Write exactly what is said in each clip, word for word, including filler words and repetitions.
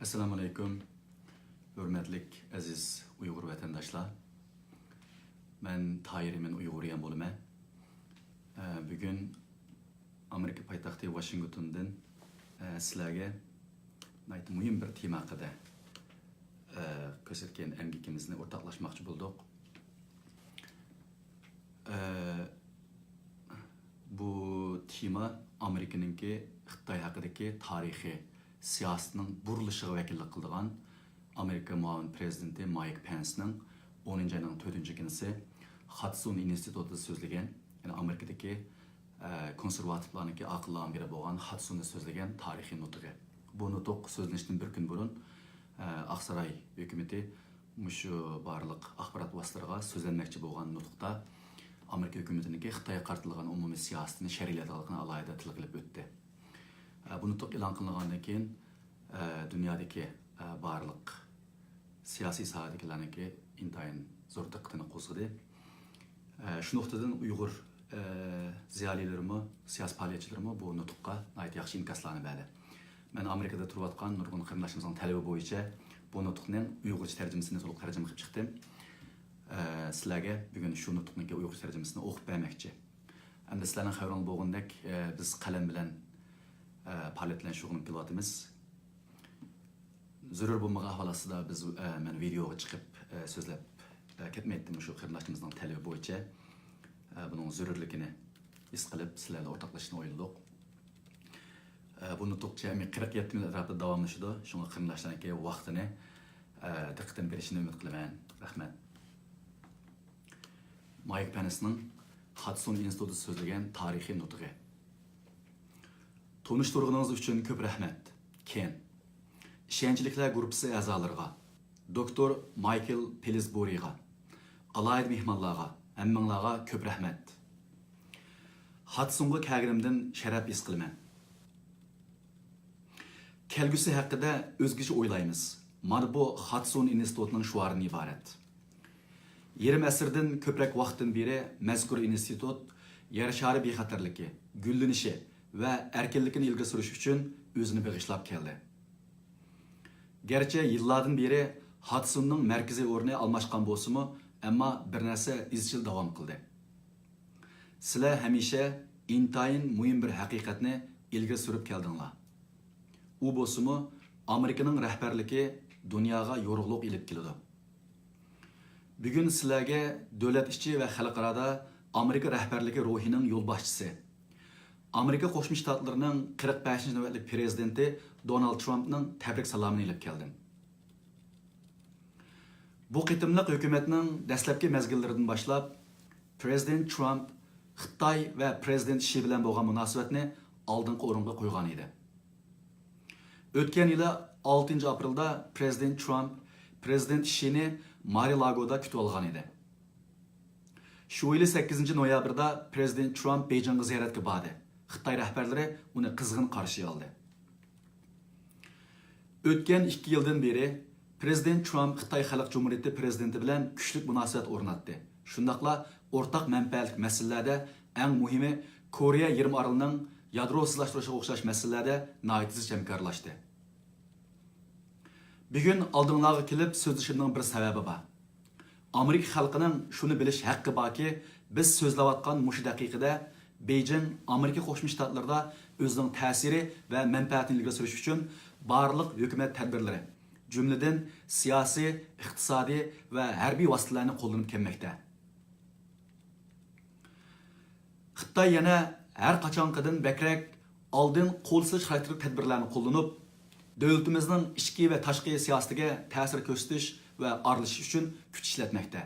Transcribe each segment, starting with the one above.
ئەسسالامۇئەلەيكۇم، ھۆرمەتلىك ئەزىز ئۇيغۇر ۋەتەنداشلار. مەن تاھىر ئىمىن ئۇيغۇر يەن بولىمەن. ئە، بۈگۈن ئامېرىكا پايتەختى ۋاشىنگتوندىن، ئە، سىلەرگە ناھايىتى مۇھىم بىر تېما ھەققىدە، ئە، كۆرسەتكەن ئەمگىكىمىزنى ئورتاقلاشماقچى بولدۇق. ئە، بۇ تېما ئامېرىكىنىڭكى خىتاي ھەققىدىكى تارىخىي سىياسىتىنىڭ بۇرۇلۇشىغا ۋەكىللىك قىلىدىغان ئامېرىكا مۇئاۋىن پرېزىدېنتى مايك پېنسنىڭ ئونىنچى ئاينىڭ تۆتىنچى كۈنىسى خادسون ئىنستىتۇتىدا سۆزلىگەن، يەنى ئامېرىكىدىكى، ئە، كونسېرۋاتىپلارنىڭكى ئاقىللارنىڭ بىرى بولغان خادسوندا سۆزلىگەن تارىخىي نۇتۇقى. بۇ نۇتۇق سۆزلىنىشتىن بىر كۈن بۇرۇن، ئە، ئاقساراي ھۆكۈمىتى مۇشۇ بارلىق ئاخبارات ۋاسىتىلىرىغا سۆزلەنمەكچى بولغان نۇتۇقتا ئامېرىكا ھۆكۈمىتىنىڭكى خىتايغا قارىتىلغان ئومۇمىي سىياسىتىنى شەرھلەيدىغانلىقىنى ئالاھىدە تىلغا ئېلىپ ئۆتتى. ئە، بۇ نۇتۇق ئېلان قىلىنغاندىن كېيىن، ئە، دۇنيادىكى، ئە، بارلىق سىياسىي ساھەدىكىلەرنىڭكى ئىنتايىن زور دىققىتىنى قوزغىدى. ئە، شۇ نۇقتىدىن ئۇيغۇر، ئە، زىيالىيلىرىمۇ، سىياسىي پائالىيەتچىلىرىمۇ بۇ نۇتۇققا ناھايىتى ياخشى ئىنكاسلارنى بەردى. مەن ئامېرىكىدا تۇرۇۋاتقان نۇرغۇن قېرىنداشلىرىمىزنىڭ تەلىپى بويىچە بۇ نۇتۇقنىڭ ئۇيغۇرچە تەرجىمىسىنى تولۇق تەرجىمە قىلىپ چىقتىم. ئە، سىلەرگە بۈگۈن شۇ نۇتۇقنىڭكى ئۇيغۇرچە تەرجىمىسىنى ئوقۇپ بەرمەكچى. ئەمدى سىلەرنىڭ خەۋىرىڭلار بولغىنىدەك، ئە، بىز قەلەم بىلەن، ئە، پائالىيەت بىلەن شۇغۇللىنىپ كېلىۋاتىمىز. زۆرۈر بولمىغان ئەھۋال ئاستىدا بىز، ئە، مەن ۋىدېئوغا چىقىپ، ئە، سۆزلەپ، ئە، كەتمەيتتىم. شۇ قېرىنداشلىرىمىزنىڭ تەلىپى بويىچە، ئە، بۇنىڭ زۆرۈرلۈكىنى ھېس قىلىپ، سىلەر بىلەن ئورتاقلىشىشنى ئويلىدۇق. ئە، بۇ نۇتۇق جەمئىي قىرىق يەتتە مىنۇت ئەتراپىدا داۋاملىشىدۇ. شۇڭا قېرىنداشلارنىڭكى ۋاقتىنى، ئە، دىققىتىنى بېرىشىنى ئۈمىد قىلىمەن. رەھمەت. مايك پېنسنىڭ خادسون ئىنستىتۇتىدا سۆزلىگەن تارىخىي نۇتۇقى. تونۇشتۇرغىنىڭىز ئۈچۈن كۆپ رەھمەت. كېن. ئىشەنچلىكلەر گۇرۇپپىسى ئەزالىرىغا، دوكتور مايكل پىلسبۇرىغا، ئالاھىدە مېھمانلارغا، ھەممىڭلارغا كۆپ رەھمەت. خادسونغا كەلگىنىمدىن شەرەپ ھېس قىلىمەن. كەلگۈسى ھەققىدە ئۆزگىچە ئويلايمىز. مانا بۇ خادسون ئىنستىتۇتىنىڭ شوئارىدىن ئىبارەت. يېرىم ئەسىردىن كۆپرەك ۋاقىتتىن بېرى مەزكۇر ئىنستىتۇت يەر شارى بىخەتەرلىكى، گۈللىنىشى ۋە ئەركىنلىكىنى ئىلگىرى سۈرۈش ئۈچۈن ئۆزىنى بېغىشلاپ كەلدى. گەرچە يىللاردىن بېرى خادسوننىڭ مەركىزىي ئورنى ئالماشقان بولسىمۇ، ئەمما بىر نەرسە ئىزچىل داۋام قىلدى. سىلەر ھەمىشە ئىنتايىن مۇھىم بىر ھەقىقەتنى ئىلگىرى سۈرۈپ كەلدىڭلار. ئۇ بولسىمۇ، ئامېرىكىنىڭ رەھبەرلىكى دۇنياغا يورۇقلۇق ئېلىپ كېلىدۇ. بۈگۈن سىلەرگە دۆلەت ئىچى ۋە خەلقئارادا ئامېرىكا رەھبەرلىكى روھىنىڭ يولباشچىسى، ئامېرىكا قوشما شتاتلىرىنىڭ قىرىق بەشىنچى نۆۋەتلىك پىرېزىدېنتى دونالد ترامپنىڭ تەبرىك سالامىنى ئېلىپ كەلدىم. بۇ قېتىملىق ھۆكۈمەتنىڭ دەسلەپكى مەزگىللىرىدىن باشلاپ، پىرېزىدېنت ترامپ خىتاي ۋە پىرېزىدېنت شى بىلەن بولغان مۇناسىۋەتنى ئالدىنقى ئورۇنغا قويغان ئىدى. ئۆتكەن يىلى ئالتىنچى ئاپرېلدا پىرېزىدېنت ترامپ پىرېزىدېنت شىنى مارى لاگودا كۈتۈۋالغان ئىدى. شۇ يىلى سەككىزىنچى نويابىردا پىرېزىدېنت ترامپ بېيجىڭغا زىيارەتكە باردى. خىتاي رەھبەرلىرى ئۇنى قىزغىن قارشى ئالدى. ئۆتكەن ئىككى يىلدىن بېرى پىرېزىدېنت ترامپ خىتاي خەلق جۇمھۇرىيىتى پىرېزىدېنتى بىلەن كۈچلۈك مۇناسىۋەت ئورناتتى. شۇنداقلا ئورتاق مەنپەئەتلىك مەسىلىلەردە، ئەڭ مۇھىمى، كورېيە يېرىم ئارىلىنىڭ يادروسىزلاشتۇرۇشىغا ئوخشاش مەسىلىلەردە ناھايىتى زىچ ھەمكارلاشتى. بۈگۈن ئالدىڭلارغا كېلىپ سۆزلىشىمنىڭ بىر سەۋەبى بار. ئامېرىكا خەلقىنىڭ شۇنى بىلىش ھەققى باركى، بىز سۆزلەۋاتقان مۇشۇ دەقىقىدە بېيجىڭ ئامېرىكا قوشما شتاتلىرىدا ئۆزىنىڭ تەسىرى ۋە مەنپەئەتىنى ئىلگىرى سۈرۈش ئۈچۈن بارلىق ھۆكۈمەت تەدبىرلىرى، جۈملىدىن سىياسىي، ئىقتىسادىي ۋە ھەربىي ۋاسىتىلەرنى قوللىنىپ كەلمەكتە. خىتاي يەنە ھەر قاچانقىدىن بەكرەك ئالدىن قول سېلىش خاراكتېرلىك تەدبىرلەرنى قوللىنىپ، دۆلىتىمىزنىڭ ئىچكى ۋە تاشقى سىياسىتىگە تەسىر كۆرسىتىش ۋە ئارىلىشىش ئۈچۈن كۈچ ئىشلەتمەكتە.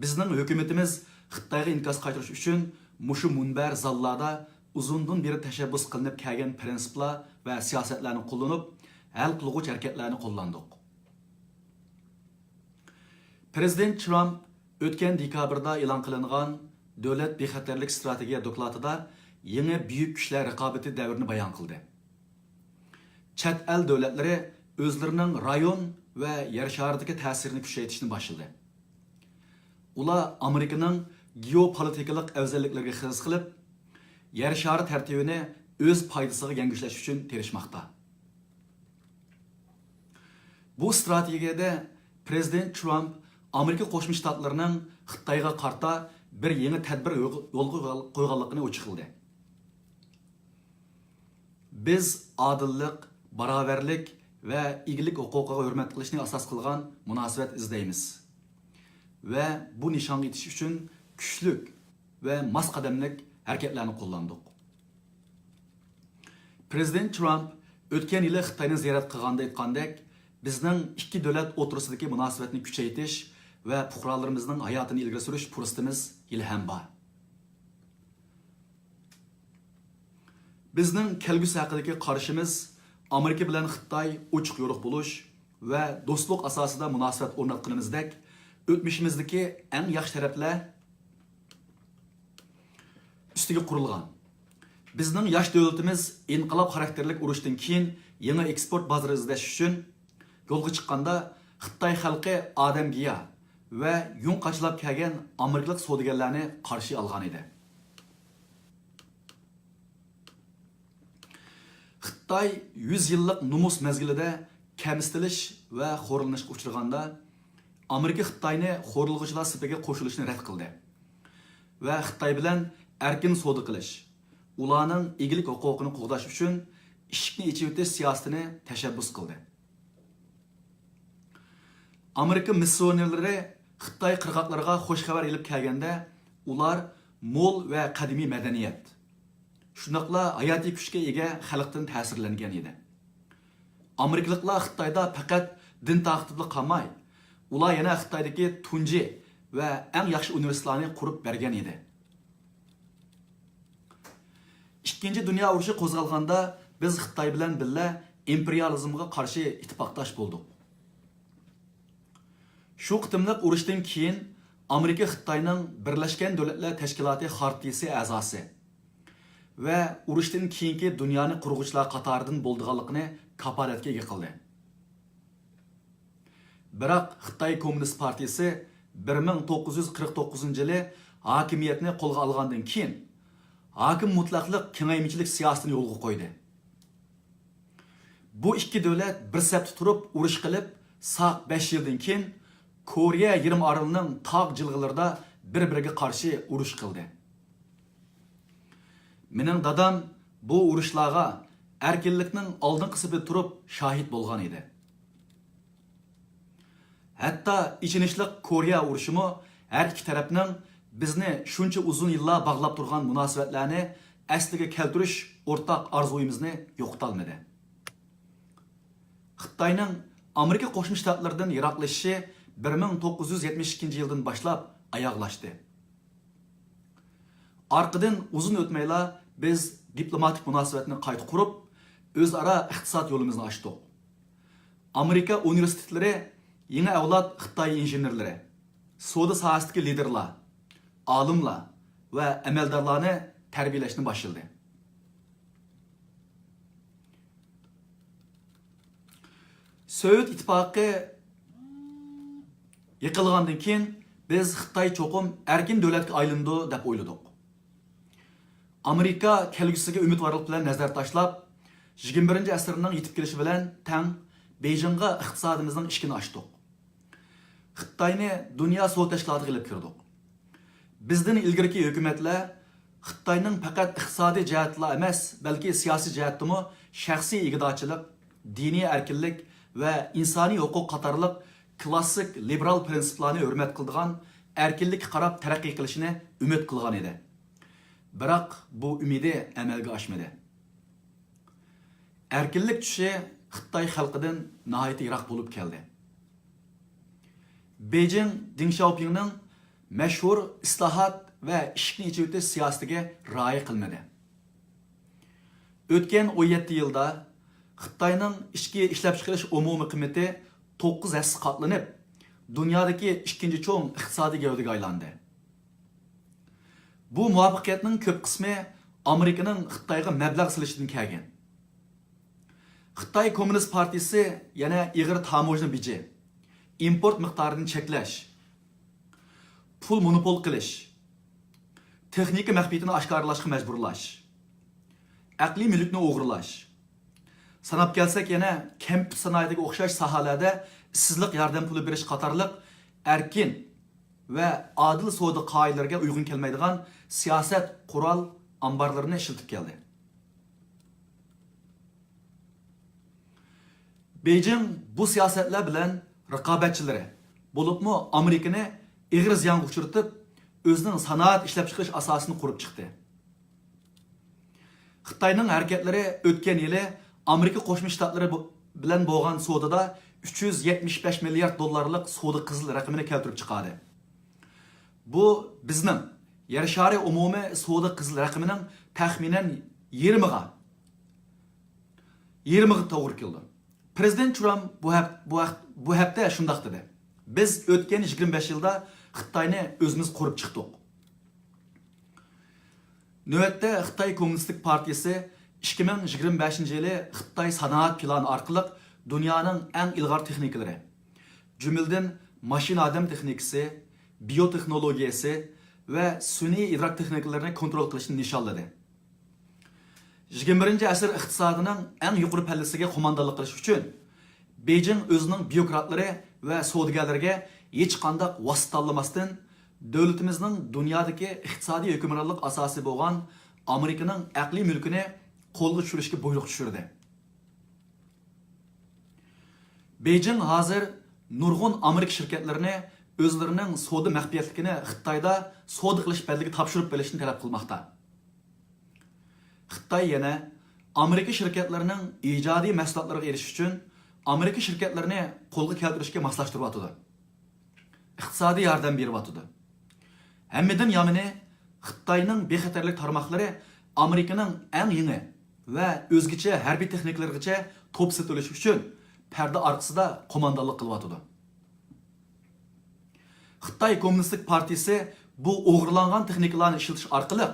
بىزنىڭ ھۆكۈمىتىمىز خىتايغا ئىنكاس قايتۇرۇش ئۈچۈن مۇشۇ مۇنبەر زاللاردا ئۇزۇندىن بېرى تەشەببۇس قىلىنىپ كەلگەن پىرىنسىپلار ۋە سىياسەتلەرنى قوللىنىپ، ھەل قىلغۇچ ھەرىكەتلەرنى قوللاندۇق. پىرېزىدېنت ترامپ ئۆتكەن دېكابىردا ئېلان قىلىنغان دۆلەت بىخەتەرلىك ئىستراتېگىيە دوكلاتىدا يېڭى بۈيۈك كۈچلەر رىقابىتى دەۋرىنى بايان قىلدى. چەت ئەل دۆلەتلىرى ئۆزلىرىنىڭ رايون ۋە يەر شارىدىكى تەسىرىنى كۈچەيتىشنى باشلىدى. ئۇلار ئامېرىكىنىڭ گېئوپولىتىكىلىق ئەۋزەللىكلىرىگە خىرىس قىلىپ، يەر شارى تەرتىپىنى ئۆز پايدىسىغا يەڭگۈشلەش ئۈچۈن تىرىشماقتا. بۇ ئىستراتېگىيەدە پىرېزىدېنت ترامپ ئامېرىكا قوشما شتاتلىرىنىڭ خىتايغا قارىتا بىر يېڭى تەدبىر يولغا قويغانلىقىنى ئوچۇقلىدى. بىز ئادىللىق، باراۋەرلىك ۋە ئىگىلىك ھوقۇقىغا ھۆرمەت قىلىشنى ئاساس قىلغان مۇناسىۋەت ئىزدەيمىز ۋە بۇ نىشانغا يېتىش ئۈچۈن كۈچلۈك ۋە ماس قەدەملىك ھەرىكەتلەرنى قوللاندۇق. پىرېزىدېنت ترامپ ئۆتكەن يىلى خىتاينى زىيارەت قىلغاندا ئېيتقاندەك، بىزنىڭ ئىككى دۆلەت ئوتتۇرىسىدىكى مۇناسىۋەتنى كۈچەيتىش ۋە پۇقرالىرىمىزنىڭ ھاياتىنى ئىلگىرى سۈرۈش پۇرسىتىمىز ھېلىھەم بار. بىزنىڭ كەلگۈسى ھەققىدىكى قارىشىمىز ئامېرىكا بىلەن خىتاي ئوچۇق يورۇق بولۇش ۋە دوستلۇق ئاساسىدا مۇناسىۋەت ئورناتقىنىمىزدەك، ئۆتمۈشىمىزدىكى ئەڭ ياخشى تەرەپلەر ئۈستىگە قۇرۇلغان. بىزنىڭ ياش دۆلىتىمىز ئىنقىلاب خاراكتېرلىك ئۇرۇشتىن كېيىن يېڭى ئېكسپورت بازىرى ئىزدەش ئۈچۈن يولغا چىققاندا، خىتاي خەلقى ئادەمگىيا ۋە يۇڭ قاچىلاپ كەلگەن ئامېرىكىلىق سودىگەرلەرنى قارشى ئالغان ئىدى. خىتاي يۈز يىللىق نومۇس مەزگىلىدە كەمسىتىلىش ۋە خورلىنىشقا ئۇچرىغاندا، ئامېرىكا خىتاينى خورلىغۇچىلار سېپىگە قوشۇلۇشنى رەت قىلدى ۋە خىتاي بىلەن ئەركىن سودا قىلىش، ئۇلارنىڭ ئىگىلىك ھوقۇقىنى قوغداش ئۈچۈن ئىشىكنى ئېچىۋېتىش سىياسىتىنى تەشەببۇس قىلدى. ئامېرىكا مىسسىيونېرلىرى خىتاي قىرغاقلىرىغا خۇش خەۋەر ئېلىپ كەلگەندە، ئۇلار مول ۋە قەدىمىي مەدەنىيەت، شۇنداقلا ھاياتىي كۈچكە ئىگە خەلقتىن تەسىرلەنگەن ئىدى. ئامېرىكىلىقلار خىتايدا پەقەت دىن تارقىتىپلا قالماي، ئۇلار يەنە خىتايدىكى تۇنجى ۋە ئەڭ ياخشى ئۇنىۋېرسىتېتلارنى قۇرۇپ بەرگەن ئىدى. ئىككىنچى دۇنيا ئۇرۇشى قوزغالغاندا، بىز خىتاي بىلەن بىللە ئىمپېرىيالىزمغا قارشى ئىتتىپاقداش بولدۇق. شۇ قېتىملىق ئۇرۇشتىن كېيىن، ئامېرىكا خىتاينىڭ بىرلەشكەن دۆلەتلەر تەشكىلاتى خارتىيىسى ئەزاسى ۋە ئۇرۇشتىن كېيىنكى دۇنيانى قۇرغۇچىلار قاتارىدىن بولىدىغانلىقىنى كاپالەتكە ئىگە قىلدى. بىراق خىتاي كوممۇنىست پارتىيىسى بىر مىڭ توققۇز يۈز قىرىق توققۇزىنچى يىلى ھاكىمىيەتنى قولغا ئالغاندىن كېيىن، ھاكىم مۇتلەقلىق كېڭەيمىچىلىك سىياسىتىنى يولغا قويدى. بۇ ئىككى دۆلەت بىر سەپتە تۇرۇپ ئۇرۇش قىلىپ، ساق بەش يىلدىن كېيىن كورېيە يېرىم ئارىلىنىڭ تاغ جىلغىلىرىدا بىر-بىرىگە قارشى ئۇرۇش قىلدى. مېنىڭ دادام بۇ ئۇرۇشلارغا ئەركىنلىكنىڭ ئالدىنقى سېپىدە تۇرۇپ شاھىت بولغان ئىدى. ھەتتا ئېچىنىشلىق كورېيە ئۇرۇشىمۇ ھەر ئىككى تەرەپنىڭ بىزنى شۇنچە ئۇزۇن يىللار باغلاپ تۇرغان مۇناسىۋەتلەرنى ئەسلىگە كەلتۈرۈش ئورتاق ئارزۇيىمىزنى يوقىتالمىدى. خىتاينىڭ ئامېرىكا قوشما شتاتلىرىدىن يىراقلىشىشى بىر مىڭ توققۇز يۈز يەتمىش ئىككىنچى يىلدىن باشلاپ ئاياغلاشتى. ئارقىدىن ئۇزۇن ئۆتمەيلا بىز دىپلوماتىك مۇناسىۋەتنى قايتا قۇرۇپ، ئۆزئارا ئىقتىساد يولىمىزنى ئاچتۇق. ئامېرىكا ئۇنىۋېرسىتېتلىرى يېڭى ئەۋلاد خىتاي ئىنژېنېرلىرى، سودا ساھەسىدىكى لىدېرلار، ئالىملار ۋە ئەمەلدارلارنى تەربىيەلەشنى باشلىدى. سوۋېت ئىتتىپاقى يىقىلغاندىن كېيىن، بىز خىتاي چوقۇم ئەركىن دۆلەتكە ئايلىنىدۇ دەپ ئويلىدۇق. ئامېرىكا كەلگۈسىگە ئۈمىدۋارلىق بىلەن نەزەر تاشلاپ، يىگىرمە بىرىنچى ئەسىرنىڭ يېتىپ كېلىشى بىلەن تەڭ بېيجىڭغا ئىقتىسادىمىزنىڭ ئىشىكىنى ئاچتۇق. خىتاينى دۇنيا سودا تەشكىلاتىغا ئېلىپ كىردۇق. بىزدىن ئىلگىرىكى ھۆكۈمەتلەر خىتاينىڭ پەقەت ئىقتىسادىي جەھەتتىلا ئەمەس، بەلكى سىياسىي جەھەتتىمۇ شەخسىي ئىگىدارچىلىق، دىنىي ئەركىنلىك ۋە ئىنسانىي ھوقۇق قاتارلىق كلاسسىك لىبېرال پىرىنسىپلارنى ھۆرمەت قىلىدىغان، ئەركىنلىككە قاراپ تەرەققىي قىلىشىنى ئۈمىد قىلغان ئىدى. بىراق بۇ ئۈمىدى ئەمەلگە ئاشمىدى. ئەركىنلىك چۈشى خىتاي خەلقىدىن ناھايىتى يىراق بولۇپ كەلدى. بېيجىڭ دېڭ شياۋپىڭنىڭ مەشھۇر ئىسلاھات ۋە ئىشىكنى ئېچىۋېتىش سىياسىتىگە رىئايە قىلمىدى. ئۆتكەن ئون يەتتە يىلدا خىتاينىڭ ئىچكى ئىشلەپچىقىرىش ئومۇمىي قىممىتى توققۇز ھەسسە قاتلىنىپ، دۇنيادىكى ئىككىنچى چوڭ ئىقتىسادىي گەۋدىگە ئايلاندى. بۇ مۇۋەپپەقىيەتنىڭ كۆپ قىسمى ئامېرىكىنىڭ خىتايغا مەبلەغ سېلىشىدىن كەلگەن. خىتاي كوممۇنىست پارتىيىسى يەنە ئېغىر تاموژنا بېجى، ئىمپورت مىقدارىنى چەكلەش، پۇل مونوپول قىلىش، تېخنىكا مەخپىيىتىنى ئاشكارىلاشقا مەجبۇرلاش، ئەقلىي مۈلۈكنى ئوغرىلاش، ساناپ كەلسەك، يەنە كەمپۈت سانائىتىگە ئوخشاش ساھەلەردە ئىشسىزلىق ياردەم پۇلى بېرىش قاتارلىق ئەركىن ۋە ئادىل سودا قائىدىلىرىگە ئۇيغۇن كەلمەيدىغان سىياسەت قورال ئامبارلىرىنى ئىشلىتىپ كەلدى. بېيجىڭ بۇ سىياسەتلەر بىلەن رىقابەتچىلىرى، بولۇپمۇ ئامېرىكىنى ئېغىر زىيانغا ئۇچرىتىپ، ئۆزىنىڭ سانائەت ئىشلەپچىقىرىش ئاساسىنى قۇرۇپ چىقتى. خىتاينىڭ ھەرىكەتلىرى ئۆتكەن يىلى ئامېرىكا قوشما شتاتلىرى بو-، بىلەن بولغان سودىدا ئۈچ يۈز يەتمىش بەش مىليارد دوللارلىق سودا قىزىل رەقىمىنى كەلتۈرۈپ چىقاردى. بۇ بىزنىڭ يەر شارى ئومۇمىي سودا قىزىل رەقىمىنىڭ تەخمىنەن يېرىمىغا، يېرىمىغا توغرا كېلىدۇ. پىرېزىدېنت ترامپ بۇ ھەپ-، بۇ ھەق-، بۇ ھەپتە شۇنداق دېدى: «بىز ئۆتكەن يىگىرمە بەش يىلدا خىتاينى ئۆزىمىز قۇرۇپ چىقتۇق.» نۆۋەتتە خىتاي كوممۇنىستىك پارتىيىسى ئىككى مىڭ يىگىرمە بەشىنچى يىلى خىتاي سانائەت پىلانى ئارقىلىق دۇنيانىڭ ئەڭ ئىلغار تېخنىكىلىرى، جۈملىدىن ماشىنا ئادەم تېخنىكىسى، بىيو تېخنولوگىيەسى ۋە سۈنئىي ئىدراك تېخنىكىلىرىنى كونترول قىلىشنى نىشانلىدى. يىگىرمە بىرىنچى ئەسىر ئىقتىسادىنىڭ ئەڭ يۇقىرى پەللىسىگە قوماندانلىق قىلىش ئۈچۈن، بېيجىڭ ئۆزىنىڭ بيۇروكراتلىرى ۋە سودىگەرلىرىگە ھېچقانداق ۋاسىتە تاللىماستىن، دۆلىتىمىزنىڭ دۇنيادىكى ئىقتىسادىي ھۆكۈمرانلىق ئاساسى بولغان ئامېرىكىنىڭ ئەقلىي مۈلكىنى قولغا چۈشۈرۈشكە بۇيرۇق چۈشۈردى. بېيجىڭ ھازىر نۇرغۇن ئامېرىكا شىركەتلىرىنى ئۆزلىرىنىڭ سودا مەخپىيەتلىكىنى خىتايدا سودا قىلىش بەدىلىگە تاپشۇرۇپ بېرىشنى تەلەپ قىلماقتا. خىتاي يەنە ئامېرىكا شىركەتلىرىنىڭ ئىجادىي مەھسۇلاتلىرىغا ئېرىشىش ئۈچۈن ئامېرىكا شىركەتلىرىنى قولغا كەلتۈرۈشكە ماسلاشتۇرۇۋاتىدۇ. ئىقتىسادىي ياردەم بېرىۋاتىدۇ. ھەممىدىن يامىنى، خىتاينىڭ بىخەتەرلىك تارماقلىرى ئامېرىكىنىڭ ئەڭ يېڭى ۋە ئۆزگىچە ھەربىي تېخنىكىلىرىغىچە توپ سېتىۋېلىش ئۈچۈن پەردە ئارقىسىدا قوماندانلىق قىلىۋاتىدۇ. خىتاي كوممۇنىستىك پارتىيىسى بۇ ئوغرىلانغان تېخنىكىلارنى ئىشلىتىش ئارقىلىق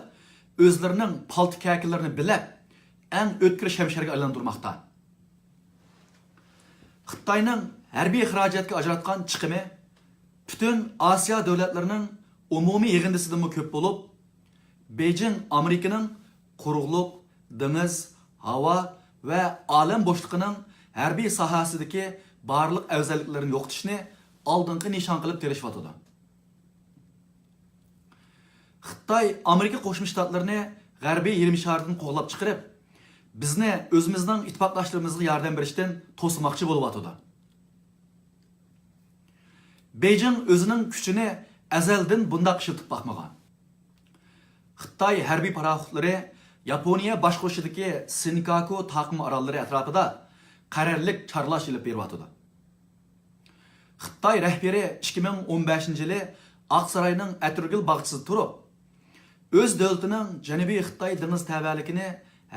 ئۆزلىرىنىڭ پالتا كەكىلىرىنى بىلەپ، ئەڭ ئۆتكۈر شەمشەرگە ئايلاندۇرماقتا. خىتاينىڭ ھەربىي خىراجەتكە ئاجراتقان چىقىمى پۈتۈن ئاسىيا دۆلەتلىرىنىڭ ئومۇمىي يىغىندىسىدىنمۇ كۆپ بولۇپ، بېيجىڭ ئامېرىكىنىڭ قۇرۇقلۇق، دېڭىز، ھاۋا ۋە ئالەم بوشلۇقىنىڭ ھەربىي ساھەسىدىكى بارلىق ئەۋزەللىكلىرىنى يوقىتىشنى ئالدىنقى نىشان قىلىپ تىرىشىۋاتىدۇ. خىتاي ئامېرىكا قوشما شتاتلىرىنى غەربىي يېرىم شاردىن قوغلاپ چىقىرىپ، بىزنى ئۆزىمىزنىڭ ئىتتىپاقداشلىرىمىزغا ياردەم بېرىشتىن توسىماقچى بولۇۋاتىدۇ. بېيجىڭ ئۆزىنىڭ كۈچىنى ئەزەلدىن بۇنداق ئىشلىتىپ باقمىغان. خىتاي ھەربىي پاراخوتلىرى ياپونىيە باشقۇرۇشىدىكى سېنكاكۇ تاقىم ئاراللىرى ئەتراپىدا قەرەللىك چارلاش ئېلىپ بېرىۋاتىدۇ. خىتاي رەھبىرى ئىككى مىڭ ئون بەشىنچى يىلى ئاقساراينىڭ ئەتىرگۈل باغچىسىدا تۇرۇپ، ئۆز دۆلىتىنىڭ جەنۇبىي خىتاي دېڭىز تەۋەلىكىنى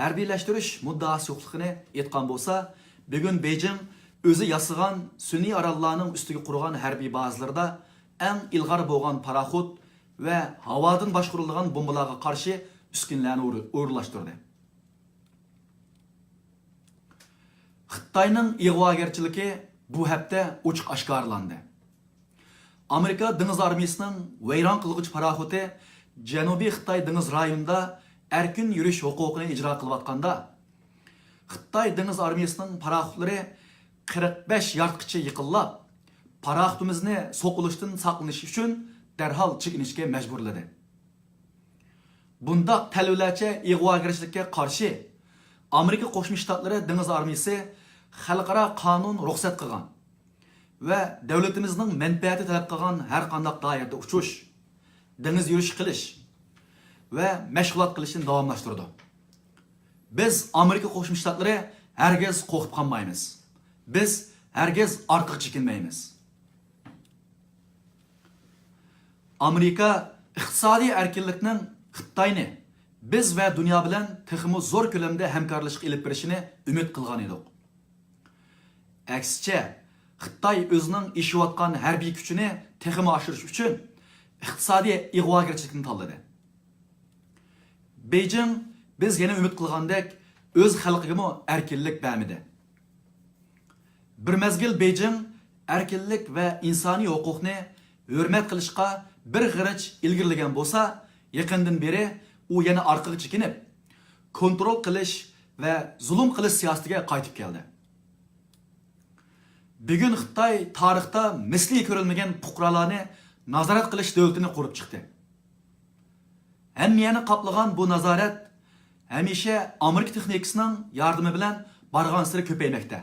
ھەربىيلەشتۈرۈش مۇددىئاسى يوقلۇقىنى ئېيتقان بولسا، بۈگۈن بېيجىڭ ئۆزى ياسىغان سۈنئىي ئاراللارنىڭ ئۈستىگە قۇرغان ھەربىي بازىلىرىدا ئەڭ ئىلغار بولغان پاراخوت ۋە ھاۋادىن باشقۇرۇلىدىغان بومبىلارغا قارشى ئۈسكۈنىلەرنى ئور-، ئورۇنلاشتۇردى. خىتاينىڭ ئىغۋاگەرچىلىكى بۇ ھەپتە ئوچۇق ئاشكارىلاندى. ئامېرىكا دېڭىز ئارمىيىسىنىڭ ۋەيران قىلغۇچ پاراخوتى جەنۇبىي خىتاي دېڭىز رايونىدا ئەركىن يۈرۈش ھوقۇقىنى ئىجرا قىلىۋاتقاندا، خىتاي دېڭىز ئارمىيىسىنىڭ پاراخوتلىرى قىرىق بەش ياردقىچە يېقىنلاپ، پاراخوتىمىزنى سوقۇلۇشتىن ساقلىنىش ئۈچۈن دەرھال چېكىنىشكە مەجبۇرلىدى. بۇنداق تەلۋىلەرچە ئىغۋاگەرچىلىككە قارشى ئامېرىكا قوشما شتاتلىرى دېڭىز ئارمىيىسى خەلقئارا قانۇن رۇخسەت قىلغان ۋە دۆلىتىمىزنىڭ مەنپەئەتى تەلەپ قىلغان ھەر قانداق دائىرىدە ئۇچۇش، دېڭىز يۈرۈشى قىلىش ۋە مەشغۇلات قىلىشنى داۋاملاشتۇرىدۇ. بىز ئامېرىكا قوشما شتاتلىرى ھەرگىز قورقۇپ قالمايمىز. بىز ھەرگىز ئارقىغا چېكىنمەيمىز. ئامېرىكا ئىقتىسادىي ئەركىنلىكنىڭ خىتاينى بىز ۋە دۇنيا بىلەن تېخىمۇ زور كۆلەمدە ھەمكارلىشىشقا ئېلىپ بېرىشىنى ئۈمىد قىلغان ئىدۇق. ئەكسىچە، خىتاي ئۆزىنىڭ ئېشىۋاتقان ھەربىي كۈچىنى تېخىمۇ ئاشۇرۇش ئۈچۈن ئىقتىسادىي ئىغۋاگەرچىلىكنى تاللىدى. بېيجىڭ، بىز يەنە ئۈمىد قىلغاندەك، ئۆز خەلقىگىمۇ ئەركىنلىك بەرمىدى. بىر مەزگىل بېيجىڭ ئەركىنلىك ۋە ئىنسانىي ھوقۇقنى ھۆرمەت قىلىشقا بىر غېرىچ ئىلگىرىلىگەن بولسا، يېقىندىن بېرى ئۇ يەنە ئارقىغا چېكىنىپ، كونترول قىلىش ۋە زۇلۇم قىلىش سىياسىتىگە قايتىپ كەلدى. بۈگۈن خىتاي تارىختا مىسلى كۆرۈلمىگەن پۇقرالارنى نازارەت قىلىش دۆلىتىنى قۇرۇپ چىقتى. ھەممە يەرنى قاپلىغان بۇ نازارەت ھەمىشە ئامېرىكا تېخنىكىسىنىڭ ياردىمى بىلەن بارغانسېرى كۆپەيمەكتە